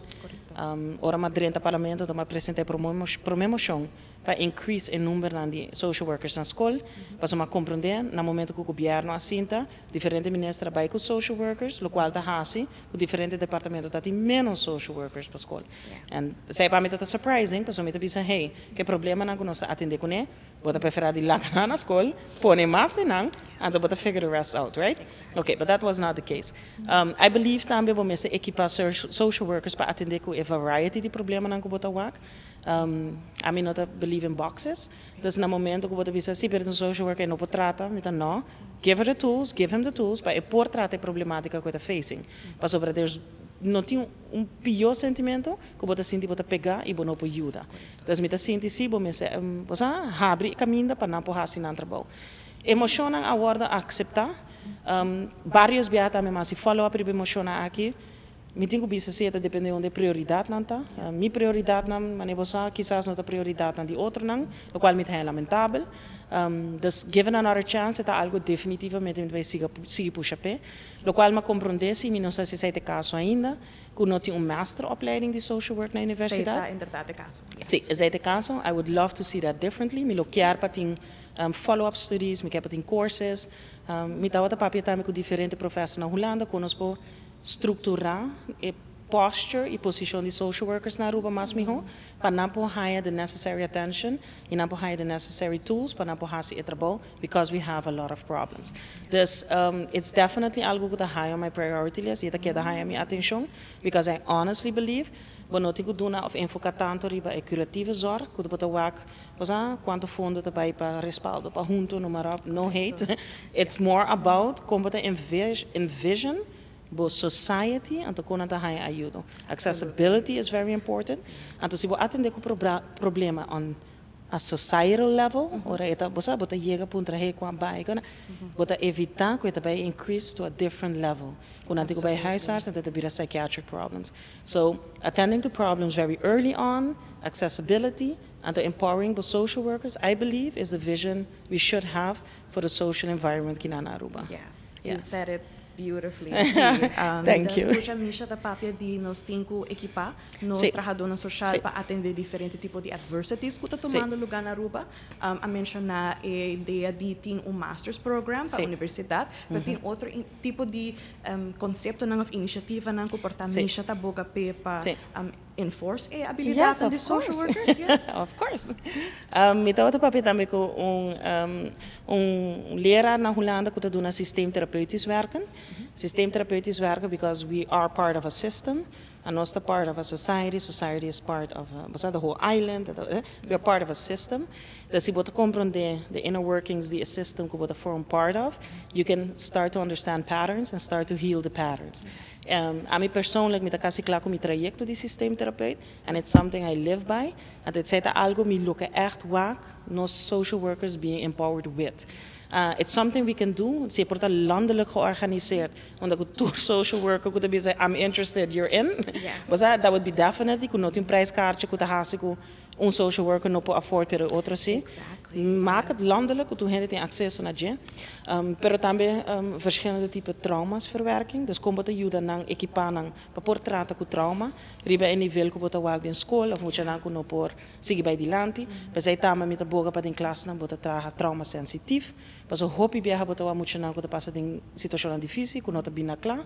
Ora m'a drenta parlamento, m'a presenta prome mocion pa increase e number di social workers na scol, pa mi comprende na momento cu e gobierno a sinta, diferente minister bay cu social workers, lo cual ta hasi, cu diferente departamento ta tin menos social workers pa scol. And esey pa mi ta surprising, pasobra mi ta pensa, hey, ki problema nan nos atende cu ne, bo ta prefera di laga na scol, pone mas nan, and bo ta figure the rest out, right? Okay, but that was not the case. I believe tambe bo mester equipa social workers pa atende cu a variety di problema nan cu bo ta wak. I no ta believe in boxes. Dus na momento cu bo bisa si, pero un social worker no por trata, anto no. Give her the tools, give him the tools pa e por trata e problematica cu e ta facing. Pasobra there's no tin un pio sentimento cu bo ta sinti bo ta pega y bo no por yuda. Dus mi ta sinti si bo mester bo habri caminda pa nan por hasi nan trabou. Emocion a wordo acepta. Varios biaha tambe m'a follow up riba e mocion aki. Mi tin cu bisa si ta depende unda prioridad nan ta. Mi prioridad nan, manera bo kisas no ta prioridad nan di otro nan, lo cual mi ta lamentabel. Dus given another chance, ta algo definitivamente mi bay sigui pusha pe. Lo cual m'a comprende, si mi no sa si esey ta e caso ainda, cu no tin un masteropleiding di social work na universidad. Si, inderdaad e caso. Yes. Si, esey ta e caso. I would love to see that differently. Mi lo kier pa tin follow-up studies, mi kier pa tin courses. Mi tabata papia tambe cu diferente professor na Hulanda, cu nos por structura e posture y posicion di social workers na Aruba mas miho, pa nan por haya the necessary attention y nan por haya the necessary tools pa nan por hasi e trabou, because we have a lot of problems. Dus it's definitely algo cu ta high on my priority list y ta keda high on mi atencion, because I honestly believe bo no tin cu duna of enfoca tanto riba e curatieve zorg, cu bo ta wak, o cuanto fondo ta bay pa Respaldo, pa Hunto, noem maar op, no hate. It's more about con bo ta envision bo society anto con ta haya ayudo. Accessibility is very important. Anto si bo atende cu problema on a societal level, ora e ta, bo sa, bo ta yega pa un trahe cu bay, bo ta evita cu e ta bay increase to a different level. Cu nan tin cu bay huisarts, anto ta bira psychiatric problems. So, attending to problems very early on, accessibility, and empowering the social workers, I believe, is the vision we should have for the social environment aki na Aruba. Yes, you said it beautifully. Si. Thank you. Scucha Misha ta papia di nos tin cu equipa nos trahadornan social pa atende diferente tipo di adversities cu ta tumando luga na Aruba. A menciona e idea di tin un master's program pa universidad, pero tin otro tipo di concepto nan of iniciativa nan cu por ta Misha ta boga pe pa enforce e habilidad Yes, di of social course. workers. Yes. Of course. Mi tabata papia tambe cu un leraar na Hulanda cu ta doen systeemtherapeutisch werken. Systeemtherapeutisch werken because we are part of a system. And nos ta part of a society. Society is part of a, the whole island. We are part of a system. Dus si bo comprende the inner workings di a system cu bo ta form part of, you can start to understand patterns and start to heal the patterns. Ami persoonlijk, mi ta casi cla cu mi trayecto di systeemtherapeut, and it's something I live by. And het ta algo mi lo kier echt wak nos social workers being empowered with. It's something we can do. Si por ta landelijk georganiseerd. Unda cu tur social worker cu say, "I'm interested, you're in." Yes. Was that would be definitely cu no tin prijskaartje cu ta hasi cu Un social worker no por afford, pero otro si. Maak het landelijk, ku hende tin akseso na dje. Pero tambe verschillende tipo trauma's verwerking. Dus kon bo ta yuda nan ekipá nan pa por trata ku trauma. Riba e nivel ku bo ta wak den skol of muchanan ku no por sigui bai dilanti. P'esei tambe mi ta boga pa den klasnan bo ta traha trauma sensitief. Paso hopi biaha bo ta wak muchanan ku ta pasa den situashonnan difísil ku no ta bina kla.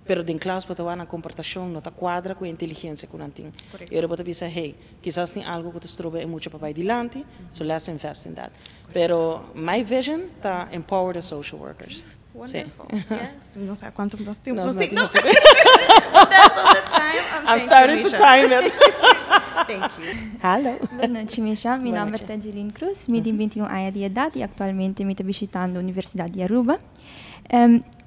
Pero den klas bo ta wak nan komportashon no ta kuadra ku e inteligensia ku nan tin. I ora bo ta bisa, hey, kisas tin algu ku ta stroba e mucha pa bai dilanti, so let's invest in that. Pero my vision ta empower the social workers. Wonderful. Yes. No sa kuantu nos tin. Nos no tin. That's all the time. I'm starting to time it. Thank you. Hallo. Bon nochi, Misha. Mi nomber ta Jeline Cruz. Mi tin 21 aña di edat i aktualmente mi ta bishitando Universidat di Aruba.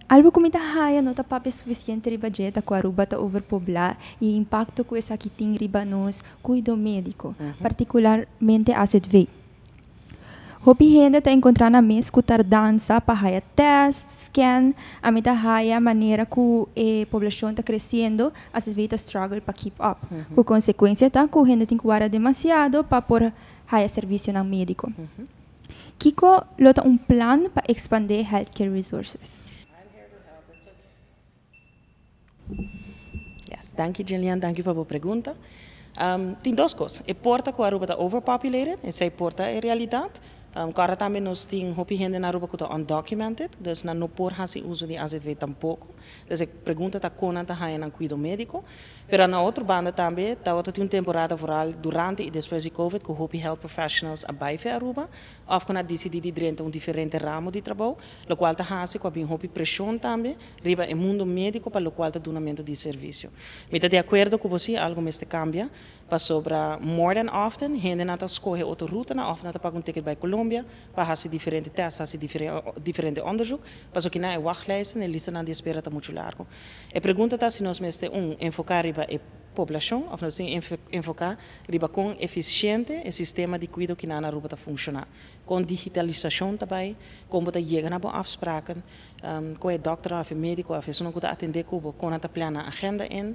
Algu ku mi ta haya no ta papia sufisiente riba dje ta ku Aruba ta overpoblá i e impakto ku esaki tin riba nos kuido médiko, partikularmente AZV. Hopi hende ta enkontrá nan mes ku tardansa pa haya tèst, scan. Ami ta haya manera ku e poblashon ta kresiendo, AZV ta struggle pa keep up. Ku konsekuensia ta ku hende tin ku warda demasiado pa por haya servisionan médiko. Kiko lo ta un plan pa ekspandé healthcare resources? Yes, danki Jillian, danki pa bo pregunta. Tin dos kos. E por ta ku Aruba ta overpopulated, esei por ta e realidat. Kòrda tambe nos tin hopi hende na Aruba ku ta undocumented, dus nan no por hasi uso di AZV tampoko. Dus e pregunta ta kon nan ta haña nan kuido médiko. Pero na otro banda tambe tabata tin un temporada vooral durante i despues di Covid ku hopi health professionals a bai fe Aruba òf ku nan a disidí di drenta un diferente ramo di trabou, lokual ta hasi ku a bin hopi preshon tambe riba e mundo médiko pa lokual ta dunamentu di servisio. Mi ta di akuerdo ku bo si algu mester kambia pasobra more than often hendenan ta skohe otro rutanan òf nan ta paga un ticket bai Colombia pa hasi diferente tèst, hasi diferente onderzoek, pasobra kinan e wachtlijsten, e listanan di espera ta muchu largu. E pregunta ta si nos mester, un, enfoká riba e poblashon òf nos tin enfoká riba kon efisiente e sistema di kuido kinan na Aruba ta funshoná, kon digitalisashon ta bai, kon bo ta yega na bo afspraken, kon e dòkter òf e médiko òf esunnan ku ta atendé ku bo, kon nan ta plana nan agenda in,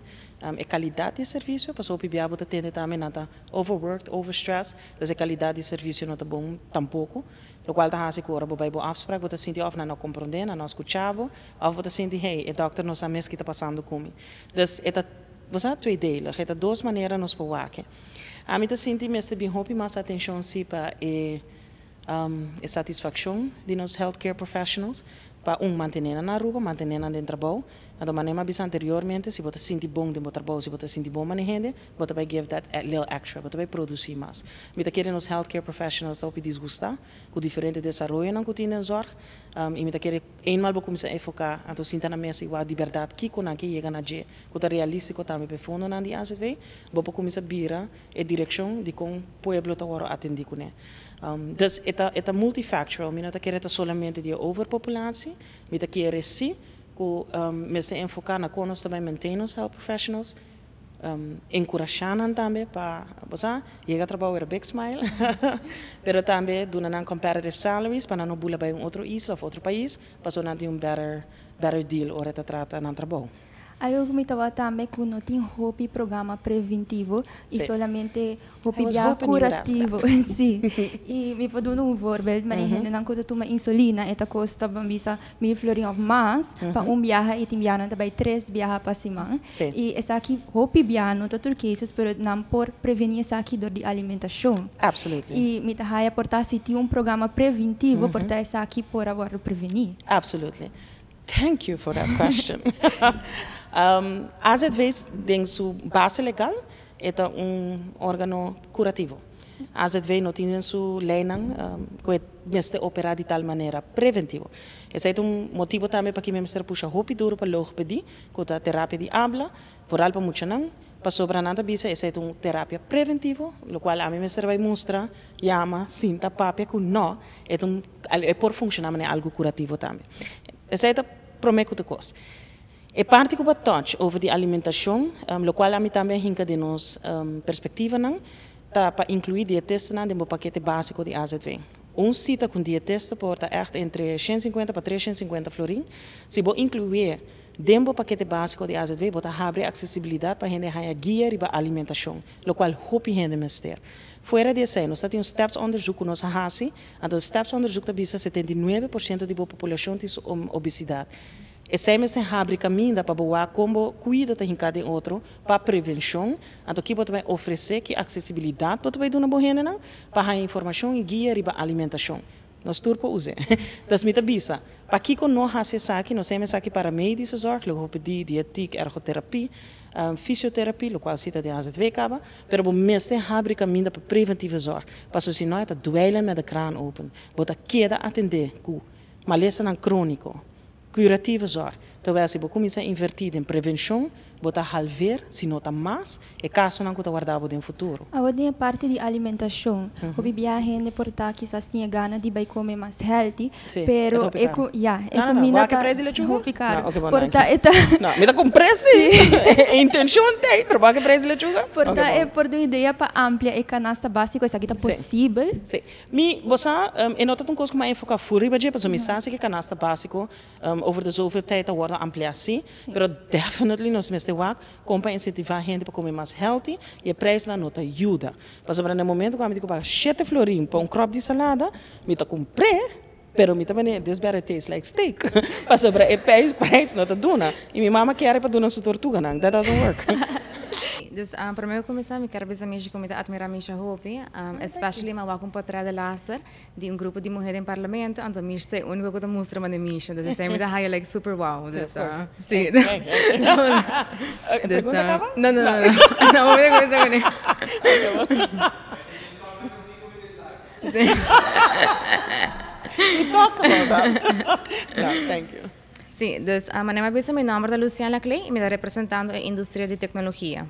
e kalidat di e servisio, pasobra hopi bia bo ta tende tambe nan ta overworked, overstressed, dus e kalidat di e servisio no ta bon tampoko, lokual ta hasi ku ora bo bai bo afsprak bo ta sinti òf nan no komprondé, nan no a skucha bo, Of bo ta sinti, hey, e dokter no sa mes ki ta pasando ku mi. Dus e ta, bo sa, tweedelig. E ta dos manera nos por wak e. Ami ta sinti mester bin hopi mas atencion si pa e e satisfaccion di nos healthcare professionals, pa un, mantene nan na Aruba, mantene nan den trabou. Anto manera mi a bisa anteriormente, si bo ta sinti bon den bo trabou, si bo ta sinti bon manehende, bo ta bai give that little extra, bo ta bai produci mas. Mi ta kere nos healthcare professionals ta hopi disgusta ku diferente desaroyonan ku tin den zorg, i mi ta kere Eenmaal bo kuminsá enfoká, anto sinta na mesa i wak di bèrdat kiko nan ke yega na dje, ku ta realístiko tambe pa e fondonan di AZV, bo por kuminsá bira e direkshon di kon pueblo ta wòrdu atendí kuné. Dus e ta e ta multifactual, mi no ta kere ta solamente di e overpopulatie, mi ta kere sí ku mester enfoká na kon nos ta bai maintain nos health professionals, Enkurashá nan tambe pa, bo sa, yega trabou with a big smile, pero tambe duna nan competitive salaries pa nan no bula bai un otro isla of otro pais, pasobra nan tin un better, better deal ora e ta trata nan trabou. Algo ku mi tabata tambe ku no tin hopi programa preventivo i solamente hopi bia curativo. Sí. I mi por duna un voorbeeld, mane hendenan ku ta tuma insulina e ta kosta ban bisa mil florin of mas pa un biaha i tin biaha nan ta bai tres biaha pa siman. I esaki hopi biaha no ta tur cases pero nan por preveni esaki dor di alimentashon. I mi ta haya por ta si tin un programa preventivo por ta esaki por a wòrdu preveni. Absolutely. Thank you for that question. AZV den su base legal E ta un organo curativo. AZV no tin den su leynan cu e mester opera di tal manera preventivo. Esey ta un motibo tambe paki mi mester pusha hopi duro pa logopedie, cu ta terapia di habla, vooral pa muchanan, pasobra nan ta bisa esey ta un terapia preventivo, locual ami mester bay mustra, yama, sinta, papia cu no, e ta un, e por funciona manera algo curativo tambe. Esey ta prome cu ta cos. E parti ku bo a touch over di alimentashon, lokual ami tambe a hinka den nos perspektivanan, ta pa inkluí dietistanan den bo pakete básiko di AZV. Un sita ku un dietista por ta ègt entre 150 pa 350 florin. Si bo inkluié. Den bo pakete basico di AZV bo ta habri accesibilidad pa hende haya guia riba alimentacion, locual hopi hende mester. Fuera di esey, nos ta tin un STEPS onderzoek cu nos a haci, anto STEPS onderzoek ta bisa 79% di bo populacion tin obesidad. Esey mester habri caminda pa bo wak con bo cuido ta hinca den otro pa prevencion, anto ki bo ta bay ofrece, ki accesibilidad bo ta bay duna bo hendenan pa haya informacion y guia riba alimentacion. Nos tur por us'é. Dus mi ta bisa, pakico no haci esaki? Nos hema esaki paramedische zorg, logopedie, diëtiek, ergoterapie, fysiotherapie, locual si ta den AZV caba, pero bo mester habri caminda pa preventieve zorg, pasobra si no e ta dweilen met de kraan open. Bo ta keda atende cu malesanan cronico. Curatieve zorg, terwijl si bo cuminsa inverti den prevencion, bo ta halveer, si no ta mas, e casonan cu ta warda bo den futuro. Awor den e parti di alimentacion, hopi biaha hende por ta kisas tin e gana di bay come mas healthy, Si, pero e ta hopi e caro. cu, ya, e No, no, no, cuminda wak e ta prijs di lechuga? hopi caro. No, oké, bon, Por danki. ta e ta No, mi ta cumpre si, e intencion t'ey, pero wak e prijs di lechuga? Por Oké, ta e bon. por ta un idea pa amplia e canasta basico, esaki ta Si. posibel? Si. Mi, bo sa, e no ta un kos ku mi a enfoká ful riba dje, pasobra mi sa si ku e kanasta básiko over de zoveel tijd ta wòrdu ampliá sí, pero definitely nos mester wak kon pa insentivá hende pa kome mas healthy i e preisnan no ta yuda. Pasobra na e momento ku ami tin ku paga shete florin pa un kròp di salada, mi ta kumpr'é, pero mi ta manera this better taste like steak, pasobra e preis no ta duna i mi mama kier pa duna su tortuganan, that doesn't work. Dus prome ku kuminsá mi kier bisa Misha ku mi ta atmirá Misha hopi, especially mi a wak un potrèt de laster di un grupo di muhé den parlamento, anto Misha ta e úniko ku ta mustra manera Misha, dus esei mi ta haya like super wow, dus si. E pregunta kaba? No, no, no, no, no mi ta kuminsá kuné. We talked about that. No, thank you. Sí, dus manera mi a bisa mi nomber ta Luciana Laclay y mi ta representando e industria di tecnologia.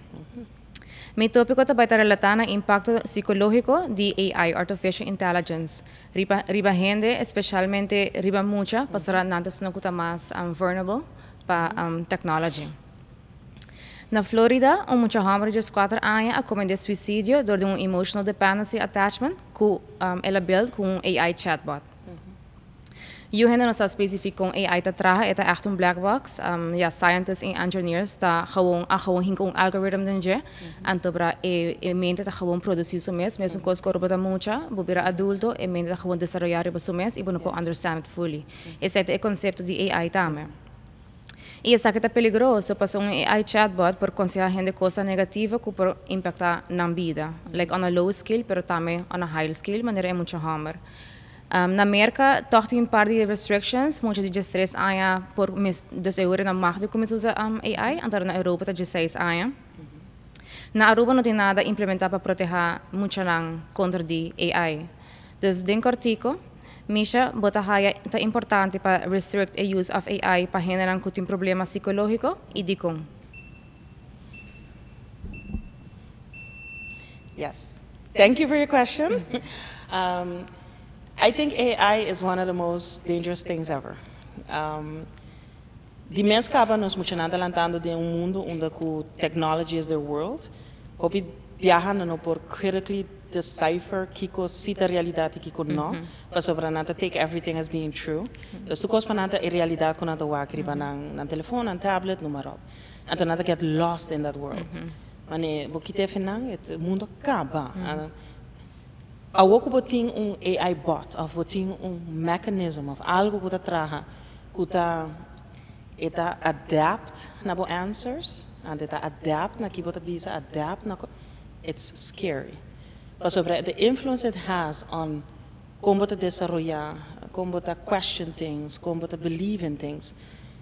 Mi topico ta bay ta relata na impacto psicologico di AI, Artificial Intelligence, riba riba hende, especialmente riba mucha, pasobra nan ta esnan cu ta mas vulnerable pa technology. Na Florida, un mucha homber di 4 aña a comete suicidio door di un emotional dependency attachment cu el a build cu un AI chatbot. Yu hende no sa specific con AI ta traha, e ta echt un black box. Ya, scientists y engineers ta gewoon a gewoon hinca un algorithm den dje, anto bra e e mente ta gewoon produci su mes, mesun cos cu ora bo ta mucha, bo bira adulto, e mente ta gewoon desaroya riba su mes y bo no por understand it fully. Esey ta e concepto di AI tambe. Y esaki ta peligroso pasobra un AI chatbot por conseha hende cosnan negativo cu por impacta nan bida, like on a low scale pero tambe on a high scale manera e mucha homber. Na Merca toch tin un par di restrictions, mucha di 13 aña por mis, dus e ora nan mag di cuminsa usa AI, anto na Europa ta 16 aña. Na Aruba no tin nada implementa pa proteha muchanan contra di AI. Dus den cortico, Misha, bo ta haya ta importante pa restrict e use of AI pa hendenan cu tin problema psicologico y dicon? Yes. Thank you for your question. I think AI is one of the most dangerous things ever. Di mes caba nos muchanan ta lantando den un mundo unda cu technology is their world. Hopi biaha nan no por critically decipher kico si ta realidad y kico no, pasobra nan ta take everything as being true. Dus tur cos pa nan ta e realidad cu nan ta wak riba nan nan telefon, nan tablet, noem maar op. Anto nan ta get lost in that world. Mane bo kita efe nan, e mundo a caba. Awor cu bo tin un AI bot of bo tin un mechanism of algo cu ta traha cu ta e ta adapt na bo answers, anto e ta adapt na ki bo ta bisa, adapt na it's scary. Pasobra the influence it has on con bo ta desaroya, con bo ta question things, con bo ta believe in things,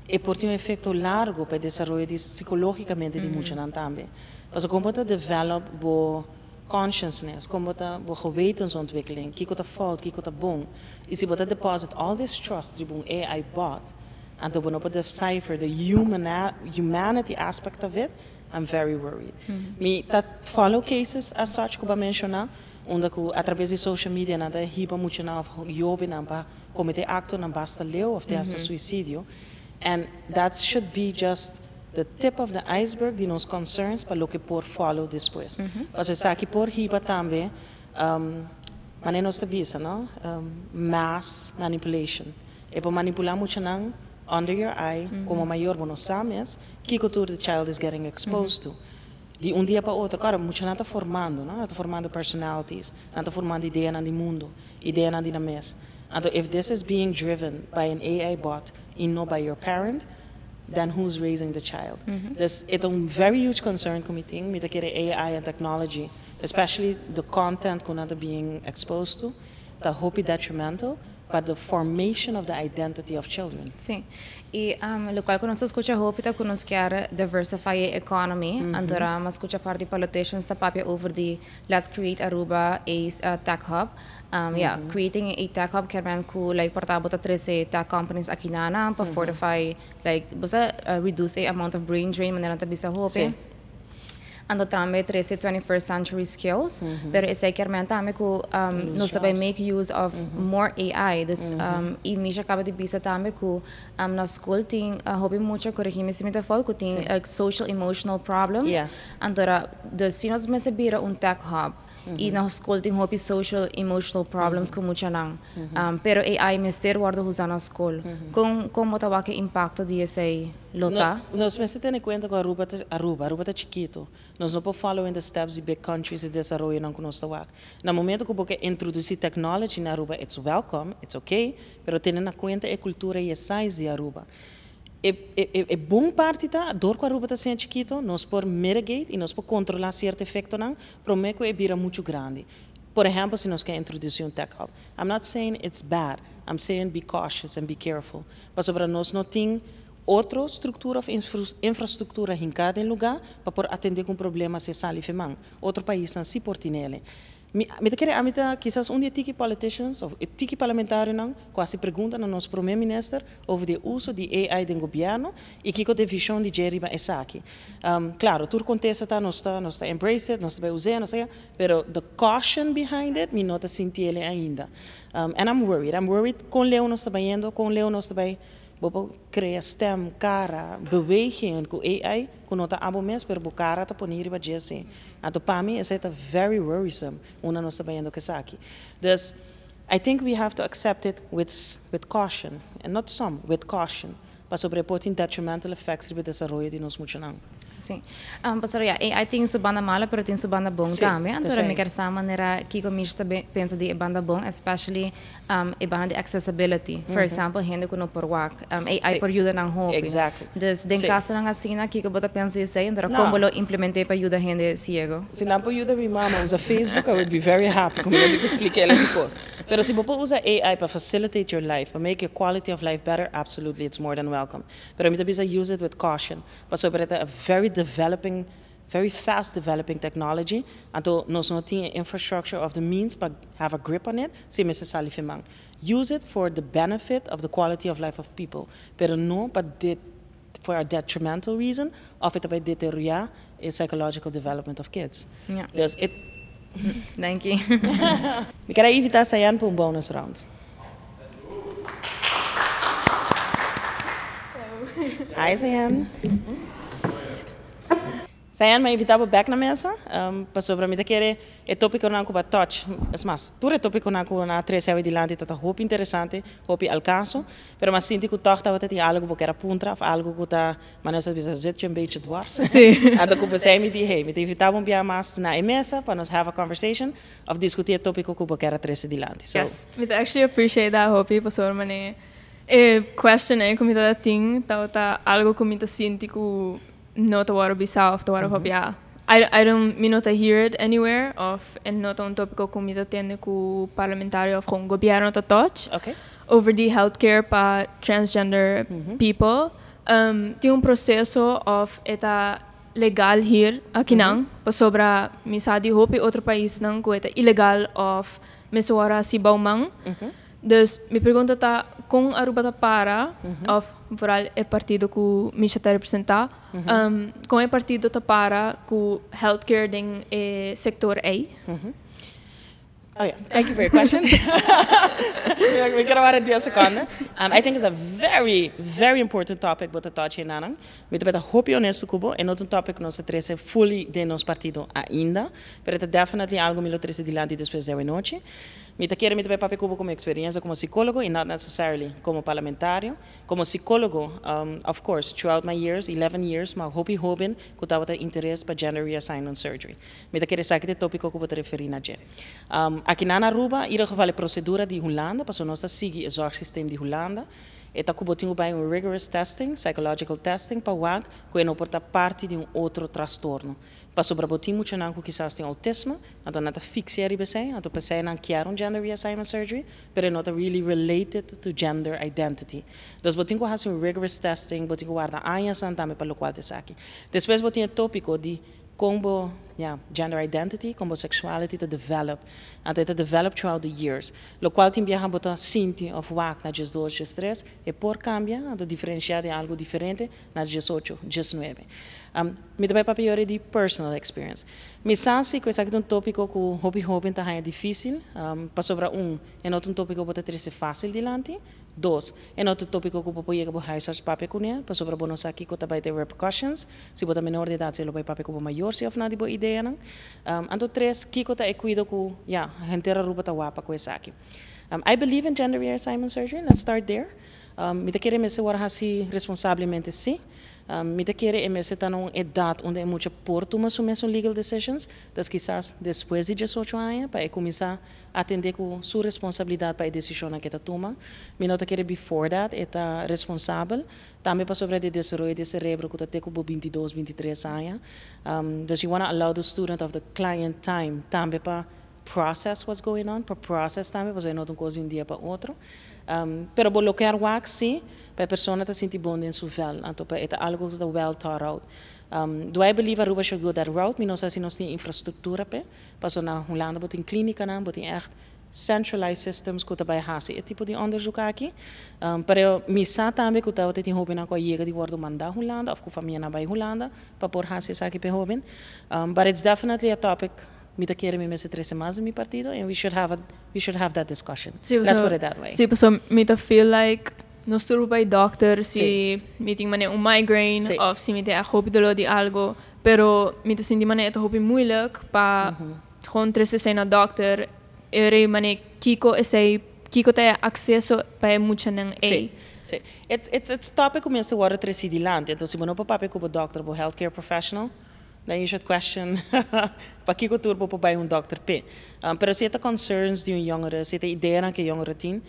e por tin un efecto largo pa e desaroyo di psicologicamente di muchanan tambe. Pasobra con bo ta develop bo consciousness, con bo ta bo gewetensontwikkeling, kico ta fout, kico ta bon. Y si bo ta deposit all this trust riba un AI bot, anto bo no por decipher the humanity aspect of it, I'm very worried. Mi ta follow cases as such cu bo a menciona, unda cu a traves di social media nan ta hiba muchanan of jovennan pa comete actonan basta leu of te hasta suicidio. And that should be just the tip of the iceberg di nos concerns pa loke por follow despues. Pasobra esaki por hiba tambe, manera nos ta bisa, no? Mass manipulation. E por manipula muchanan. Under your eye, como mayor bo no sa mes kico tur the child is getting exposed to. Di un dia pa otro, claro, muchanan ta formando, no? Nan ta formando personalities, nan ta formando ideanan di mundo, ideanan di nan mes. Anto if this is being driven by an AI bot y no by your parent, then who's raising the child? Dus e ta un very huge concern cu mi tin. Mi ta kere AI and technology, especially the content cu nan ta being exposed to, ta hopi detrimental pa the formation of the identity of children. Si. Y locual cu nos ta scucha hopi ta cu nos kier diversify e economy. Anto mi a scucha parti politicians ta papia over di "Let's create Aruba a tech hub." Yeah, creating a tech hub kiermen cu like por ta bo ta trece tech companies aki na pa fortify, like bo sa, reduce e amount of brain drain, manera ta bisa hopi. Anto tambe trece 21st century skills, pero esey kiermen tambe cu nos tambe make use of more AI. Dus y mi a caba di bisa tambe cu na school tin hopi mucha, coregi mi si mi ta fout, cu tin like social emotional problems. Anto dus si nos mester bira un tech hub y na school tin hopi social emotional problems cu muchanan. Pero AI mester wordo usa na school. Con ta e impacto di esey lo ta? No, nos mester tene cuenta cu Aruba ta, Aruba ta chikito. Nos no por follow in the steps di big countries di desaroyo nan cu nos ta wak. Na momento cu bo introduci technology na Aruba, it's welcome, it's okay, pero tene na cuenta e cultura y e size di Aruba. E bon parti ta, dor cu Aruba ta asina chikito, nos por mitigate y nos por controla cierto efectonan, prome cu e bira mucho grandi. Por ehempel, si nos kier introduci un tech hub. I'm not saying it's bad. I'm saying be cautious and be careful. Pasobra nos no tin otro structura of infrastructura hinca den luga pa por atende cu problema si sali for man. Otro paisnan si por tinele. Mi ta kere ami ta kisas un di tiki politicians of tiki parlamentarionan cu a haci pregunta na nos prome minister over di uso di AI den gobierno y kico ta e vision di dje riba esaki. Claro, tur contesta ta nos ta embrace it, nos ta usa, no sa, pero the caution behind it, mi no ta sintiele ainda. And I'm worried. I'm worried con leu nos ta bayendo, con leu nos ta bay bo por crea stem, cara, beweging cu AI, cu no ta abo mes, pero bo cara ta poni riba dje si. Anto pa mi, esey ta very worrisome, unda nos ta bayendo cu esaki. Dus, I think we have to accept it with caution, and not some, with caution. Pasobra e por tin detrimental effects riba desaroyo di nos muchanan. Si. Pastor, ja, AI tin su banda malo, pero tin su banda bon tambe. Anto, mi kier sa manera kico mi ta pensa di e banda bon, especially e banda di accessibility. For example, hende cu no por wak. AI por yuda nan hopi. Dus, den casonan asina, kico bo ta pensa esey, anto, No. con lo implementa pa yuda hende ciego? Si nan por yuda mi mama usa Facebook, I would be very happy. Como mi explica e cos. Pero si bo usa AI pa facilitate your life, pa make your quality of life better, absolutely, it's more than welcome. Pero mi ta bisa use it with caution. Pasobra e ta a very developing, very fast developing technology. Anto nos no tin infrastructure of the means pa have a grip on it, si mester sali for man. Use it for the benefit of the quality of life of people. Pero no pa for a detrimental reason of it bay deteriora the psychological development of kids. Dus it Thank you. Mi kier invita Sayan pa un bonus round. Hi, Sayan. Sayan, mi a invita bo back na mesa. Pasobra mi ta kere e topiconan cu b'a touch. Es mas, tur e topiconan cu nan a trece dilanti ta hopi interesante, hopi al caso. Pero m'a sinti cu toch tabata tin algo cu kier puntra of algo cu ta, maar nos bisa zit je een beetje dwars. Anto cu p'esey mi di, hey, mi ta invita un biaha mas na e mesa pa nos have a conversation of discuti e topico cu bo kier trece dilanti. So, Yes, mi ta actually appreciate that, hopi, pasobra mane e question ey cu mi ta tin, ta algo cu mi ta sinti cu no ta wordo bisa of ta wordo papia. I don't, mi no ta hear it anywhere of e no ta un topico cu mi ta tende cu parlamentario of cu gobierno ta touch over the healthcare pa transgender people. Tin un proceso of e ta legal hier akinan, pasobra mi sa di hopi otro paisnan cu e ta ilegal of mester haci bou man. Dus mi pregunta ta con Aruba ta para of vooral e partido cu mi ta representa, con e partido ta para cu healthcare den e sector ey? Oh yeah, thank you for your question. Mi kier warda 10 seconde. I think it's a very, very important topic bo ta touch einan. Mi ta hopi honesto cu bo, e no ta un topic nos a trece fully den nos partido ainda, pero ta definitely algo mi lo trece dilanti despues di anochi. Mi ta kere mi ta bay papia cu bo como experiencia como psicologo y not necessarily como parlamentario. Como psicologo, of course, throughout my years, 11 years, m'a hopi hoben cu tabata interes pa gender reassignment surgery. Mi ta kere esaki ta e topico cu bo ta referi na dje. Aki na Aruba, in ieder geval e procedura di Hulanda, pasobra nos ta sigui e zorgsysteem di Hulanda, e ta cu bo tin cu bay un rigorous testing, psychological testing, pa wak cu e no por ta parti di un otro trastorno. Pasobra bo tin muchanan cu kisas tin autismo, anto nan ta fixia riba esey, anto p'esey nan kier un gender reassignment surgery, pero e no ta really related to gender identity. Dus bo tin cu haci un rigorous testing, bo tin cu warda añanan tambe pa locual ta esaki. Despues bo tin e topico di con bo, ja, gender identity, con bo sexuality ta develop. Anto e ta develop throughout the years. Locual tin biaha bo ta sinti of wak na 12, 13, e por cambia, anto diferencia den algo diferente na 18, 19. Mi ta bay papia di personal experience. Mi sa si cu esaki ta un topico cu hopi hoben ta haya dificil, pasobra un, e no ta un topico bo ta trece facil dilanti. Dos, e no ta un topico cu bo por yega bo huisarts papia cune, pasobra bo no sa kico ta bay te repercussions. Si bo ta menor di edad, si lo bay papia cu bo mayor si of no di bo ideanan. Anto tres, kico ta e cuido cu, ja, henter Aruba ta wapa cu esaki. I believe in gender reassignment surgery, let's start there. Mi ta kere mester word haci responsablemente, si. Mi ta kere e mester ta na un edad unda e mucha por tuma su mes legal decisions. Dus kisas despues di 18 aña pa e cuminsa atende cu su responsabilidad pa e decision cu e ta tuma. Mi no ta kere before that e ta responsabel. Tambe pasobra e desaroyo di cerebro cu ta te cu bo 22, 23 aña. Dus you wanna allow the student of the client time tambe pa process what's going on, pa process tambe, pasobra no ta un cos di un dia pa otro. Pero bo lo kier wak si, pa e persona ta sinti bon den su vel, anto pa e ta algo cu ta well thought out. Do I believe Aruba should go that route? Mi no sa si nos tin infrastructura p'e, paso na Hulanda bo tin clinicanan, bo tin echt centralized systems cu ta bay haci e tipo di onderzoek aki. Pero mi sa tambe cu tabata tin hobennan cu a yega di wordo manda Hulanda of cu famianan bay Hulanda pa por haci esaki p'e hoben. But it's definitely a topic mi ta kere mi mester trece mas den mi partido and we should have that discussion. Let's put it that way. Si, so mi ta feel like nos tur bay doctor si mi tin mane un migraine of si mi tin hopi dolor di algo, pero mi ta sinti mane ta hopi moeilijk pa gewoon trece esey na doctor ere mane kico esey, kico ta e acceso pa e muchanan ey. Si. It's topic cu mester wordo treci dilanti. Anto, si bo no por papia cu bo doctor, bo healthcare professional, then you should question pakico tur bo por bay un doctor p'e. Pero si e ta concerns di un jongere, si ta ideanan cu e jongere tin,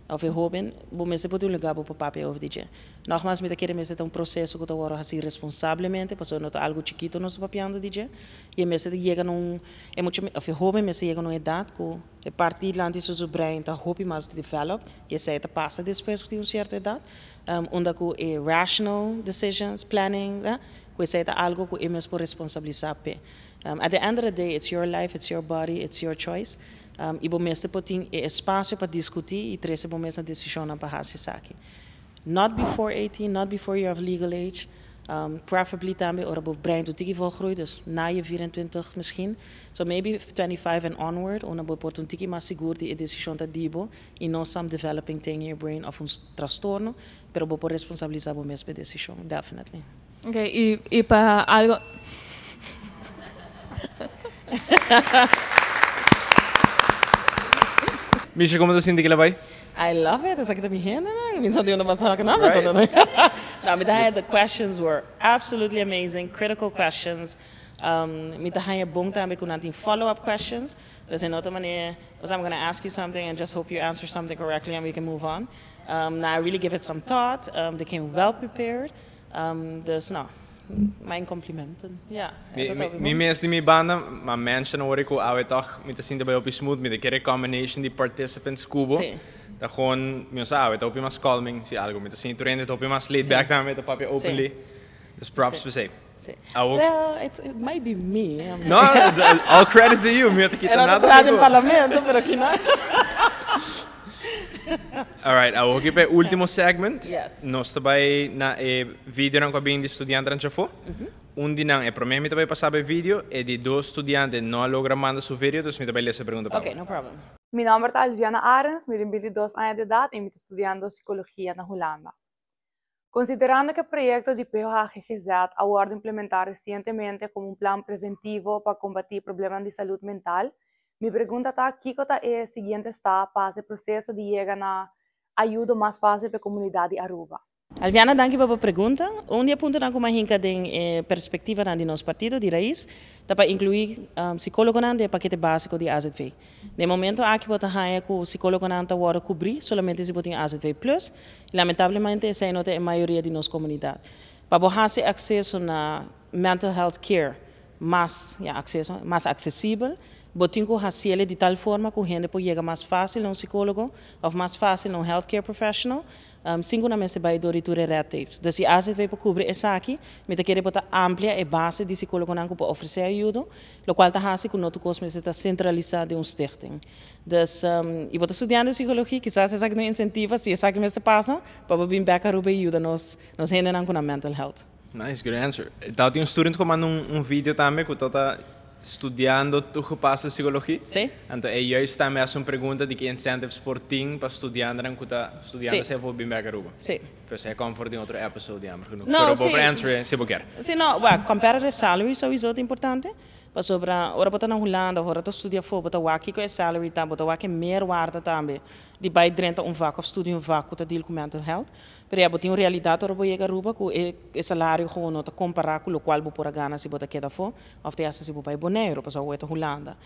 of e hoben, bo mester por tin un lugar bo por papia over di dje. Nogmaals, mi ta kere mester ta un proceso cu ta wordo haci responsablemente, pasobra no ta algo chikito nos ta papiando di dje. Y e mester yega na un, e mucha, of e hoben mester yega na un edad cu e parti dilanti su brein ta hopi mas develop, y esey ta pasa despues di un cierto edad, unda cu e rational decisions, planning, cu esey ta algo cu e mes por responsabilisa p'e. At the end of the day, it's your life, it's your body, it's your choice. Y bo mester por tin e espacio pa discuti y trece bo mes decisionnan pa haci esaki. Not before 18, not before you have legal age. Preferably tambe ora bo brein un tiki volgroei, dus na je 24 misschien. So maybe 25 and onward, unda bo por un tiki mas sigur di e decision ta di bo y no some developing thing in your brain of un trastorno, pero bo por responsabilisa bo mes p'e decision, definitely. Okay, y pa algo. Misha, con bo ta sinti cu el a bay? I love it. Esaki ta mi hende, no? Mi no di unda pasa cu nada. No, mi ta the questions were absolutely amazing, critical questions. Mi ta haya bon tambe cu nan tin follow-up questions. Dus e no ta manera, I'm going to ask you something and just hope you answer something correctly and we can move on. Now I really give it some thought. They came well prepared. Dus no, mijn complimenten. Ja. Mi mes di mi banda, m'a mention ora cu awe toch mi ta sinti bay hopi smooth, mi ta kere combination di participants cu bo. Ta gewoon, mi no sa, awe ta hopi mas calming, si algo. Mi ta sinti tur hende ta hopi mas laid back tambe, ta papia openly. Dus props p'esey. Well, it might be me. No, it's all credit to you. Mi no ta kita nada. E no ta den parlamento, pero aki no. Alright, awor aki pa e ultimo segment. Yes. Nos ta bay na e videonan cu a bin di studiantenan chafo. Un di nan, e prome mi ta bay pasa e video, e di dos studiante no a logra manda su video, dus mi ta bay lesa e pregunta pa Okay, no problem. Mi nomber ta Alviana Arens, mi tin 22 aña di edad y mi ta studiando psicologia na Hulanda. Considerando cu e proyecto di POHGGZ a wordo implementa recientemente como un plan preventivo pa combati problemanan di salud mental, Mi pregunta ta, kiko ta e siguiente stap pa e proceso di yega na ayudo mas facil pa e comunidad di Aruba? Alviana, danki pa e pregunta. Un di e puntonan cu m'a hinca den perspectiva di nos partido di RAIZ, ta pa inclui psicologonan den e pakete basico di AZV. Na momento aki bo ta haya cu psicologonan ta wordo cubri solamente si bo tin AZV Plus. Lamentablemente, esey no ta e mayoria di nos comunidad. Pa bo hasi acceso na mental health care mas, ja, acceso mas accesibel, bo tin cu hasi di tal forma cu hende por yega mas facil na un psicologo of mas facil na un healthcare professional, sin cu nan mester bay door tur red tapes. Dus si AZV por cubri esaki, mi ta kere por ta amplia e base di psicologonan cu por ofrece ayudo, locual ta hasi cu no tur cos ta centralisa den un stichting. Dus, y bo ta studiando psicologia, kisas esaki ta un incentivo, si esaki mester pasa, pa bin back Aruba y yuda nos hendenan cu mental health. Nice, good answer. Tabatin un student cu a manda un video tambe cu ta studiando toegepaste psychologie. Si. Anto, e juist tambe un pregunta di ki incentives por tin pa studiantenan cu ta studiando si por bin back Aruba. Pero esey comfort den otro episode, jammer genoeg. No, Pero si. Por answer si bo kier. Si, no, well, competitive salary sowieso ta importante. Pasobra, ora bo ta na Hulanda, ora bo ta studia afo, bo ta wak kico e salary ta, bo ta wak e meerwaarde tambe. Di bay drenta un vak of studia un vak cu ta deal cu mental health. Pero ja, bo tin un realidad ora bo yega Aruba cu e salario gewoon no ta compara cu locual bo por a gana si bo ta keda afo, of te hasta si bo bay Bonaire, pasobra ta Hulanda.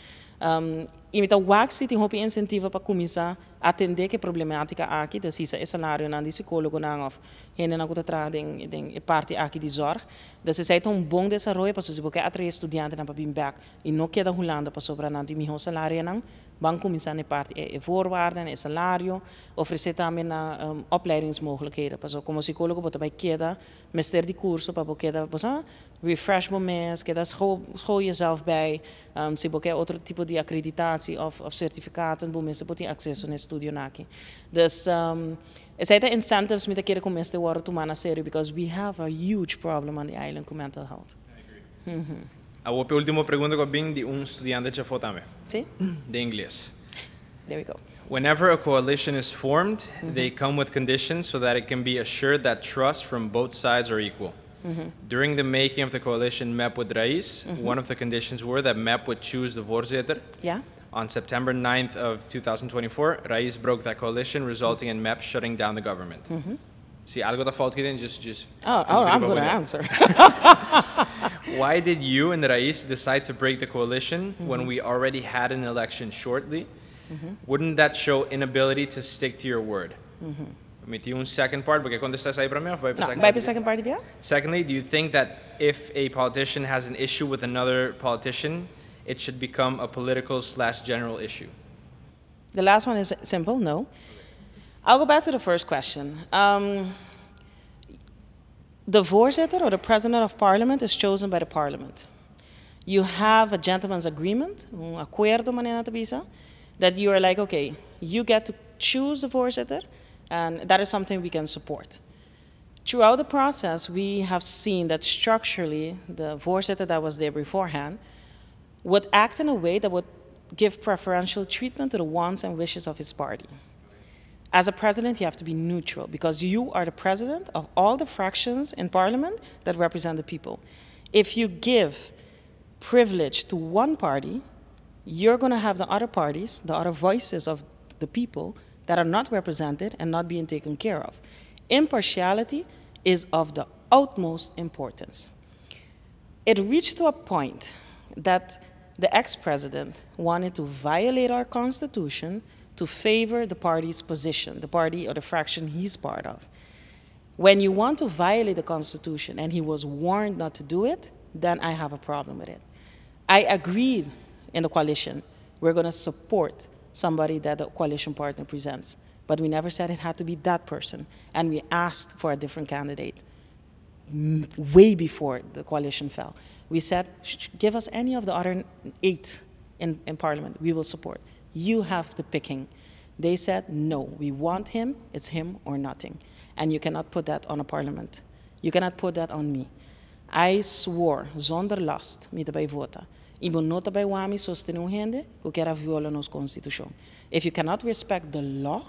Y mi ta wak si tin hopi incentivo pa cuminsa atende cu e problematica aki, dus e salarionan di psicologonan of hendenan cu ta traha den e parti aki di zorg. Dus esey ta un bon desaroyo, pasobra si bo kier atrae studiantenan pa bin back y no keda Hulanda pasobra nan tin miho salarionan, ban cuminsa na parti e voorwaarden, e salario, ofrece tambe na opleidingsmogelijkheden. Pasobra como psicologo bo tambe keda mester di curso pa bo keda, bo sa, refresh bo mes, keda school jezelf bij. Si bo kier otro tipo di acreditatie of certificaten, bo mester por tin acceso na studionan aki. Dus esey ta incentives mi ta kere cu mester wordo tuma na serio because we have a huge problem on the island cu mental health. I agree. A ultimo pregunta cu a bin di un studiante djafo tambe. Si? Di Ingles. There we go. Whenever a coalition is formed, they come with conditions so that it can be assured that trust from both sides are equal. During the making of the coalition MEP with RAIZ, one of the conditions were that MEP would choose the voorzitter. On September 9th of 2024, RAIZ broke that coalition, resulting in MEP shutting down the government. Si algo ta fout, just Oh, I'm going to answer. Why did you and RAIZ decide to break the coalition when we already had an election shortly? Wouldn't that show inability to stick to your word? Mi tin un second part, pakico contesta esey pa mi? Of bay No, second bay part? pa second part, yeah? Secondly, do you think that if a politician has an issue with another politician, it should become a political/general issue? The last one is simple, no. I'll go back to the first question. The voorzitter or the president of parliament is chosen by the parliament. You have a gentleman's agreement, un acuerdo manera ta bisa, that you are like, okay, you get to choose the voorzitter, and that is something we can support. Throughout the process, we have seen that structurally, the voorzitter that was there beforehand would act in a way that would give preferential treatment to the wants and wishes of his party. As a president, you have to be neutral because you are the president of all the fractions in parliament that represent the people. If you give privilege to one party, you're going to have the other parties, the other voices of the people that are not represented and not being taken care of. Impartiality is of the utmost importance. It reached to a point that the ex-president wanted to violate our constitution to favor the party's position, the party or the fraction he's part of. When you want to violate the constitution and he was warned not to do it, then I have a problem with it. I agreed in the coalition, we're going to support somebody that the coalition partner presents. But we never said it had to be that person. And we asked for a different candidate way before the coalition fell. We said, give us any of the other 8 in parliament, we will support. You have the picking. They said, no, we want him, it's him or nothing. And you cannot put that on a parliament. You cannot put that on me. I swore, zonder last, mi ta bay vota. Y bo no ta bay wak mi sostene un hende cu kier viola nos constitucion. If you cannot respect the law,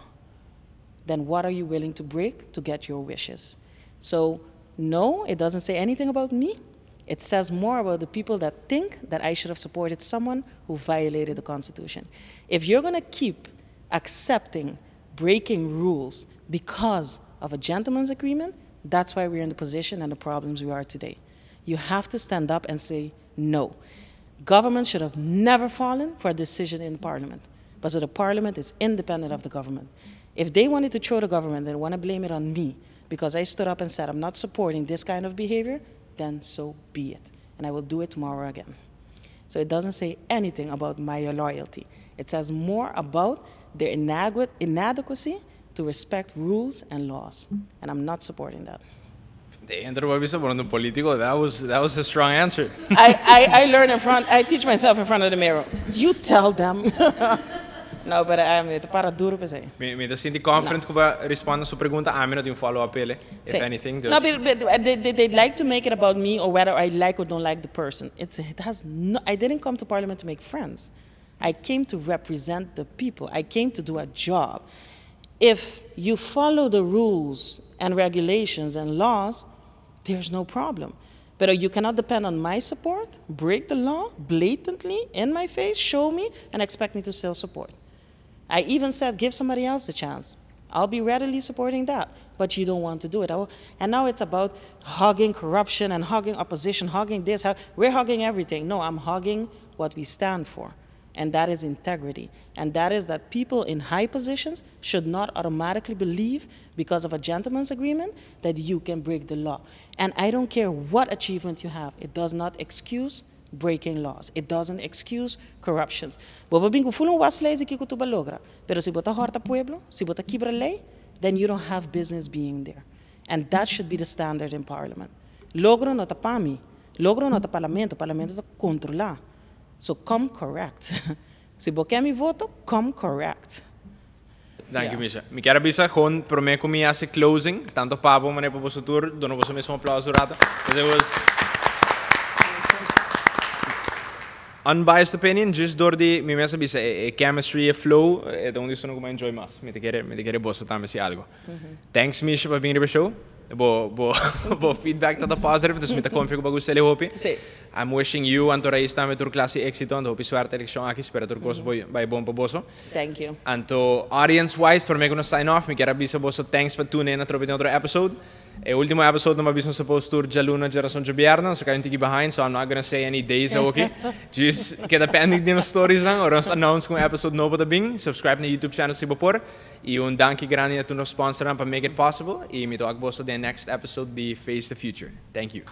then what are you willing to break to get your wishes? So, no, it doesn't say anything about me. It says more about the people that think that I should have supported someone who violated the Constitution. If you're going to keep accepting breaking rules because of a gentleman's agreement, that's why we're in the position and the problems we are today. You have to stand up and say no. Government should have never fallen for a decision in Parliament, because the Parliament is independent of the government. If they wanted to throw the government and want to blame it on me because I stood up and said I'm not supporting this kind of behavior, then so be it. And I will do it tomorrow again. So it doesn't say anything about my loyalty. It says more about their inadequacy to respect rules and laws. And I'm not supporting that. Dentro bo bisa un politico, that was a strong answer. I learn in front, I teach myself in front of the mirror. You tell them. No, but I'm para duro p'esey. Mi ta sinti confident cu bo a responde su pregunta. Ami no tin follow up ele, if anything. No, but they'd like to make it about me or whether I like or don't like the person. It has no, I didn't come to Parliament to make friends. I came to represent the people. I came to do a job. If you follow the rules and regulations and laws, there's no problem. But you cannot depend on my support, break the law blatantly in my face, show me, and expect me to still support. I even said, "Give somebody else a chance. I'll be readily supporting that," but you don't want to do it. And now it's about hugging corruption and hugging opposition, hugging this. We're hugging everything. No, I'm hugging what we stand for, and that is integrity. And that is that people in high positions should not automatically believe, because of a gentleman's agreement, that you can break the law. And I don't care what achievement you have, it does not excuse breaking laws. It doesn't excuse corruptions. Bo por bin cu full un waslijst cu bo a logra. Pero si bo ta horta pueblo, si bo ta kibra ley, then you don't have business being there. And that should be the standard in Parliament. Logro no ta pa mi. Logro no ta Parlamento. Parlamento ta controla. So come correct. Si bo kier mi voto, come correct. Thank you, Misha. Mi kier bisa gewoon prome cu mi haci closing, tanto pa bo manera pa boso tur, duna boso mes un aplauso rato. Because it was unbiased opinion, just door di mi mes a bisa e chemistry, e flow, e unda cu mi enjoy mas. Mi ta kere boso tambe si algo. Thanks, Misha, pa bin riba show. Bo feedback ta positive, dus mi ta confia cu bo a gusta hopi. Si. I'm wishing you anto Rais tambe tur clase exito, anto hopi suerte eleccion aki, spera tur cos bay bon pa boso. Thank you. Anto audience wise, prome cu nos sign off, mi kier bisa boso thanks pa tune in atrobe den otro episode. E ultimo episode no bisa supposed tur dialuna, diarason, diabierna, so kind of behind, so I'm not gonna say any days, okay? Just keda pending den stories lang, or announce cu episode nobo ta bin. Subscribe na YouTube channel si bo por. Y un danki grandi na tur sponsor pa make it possible. Y mi ta wak boso den next episode di Face the Future. Thank you.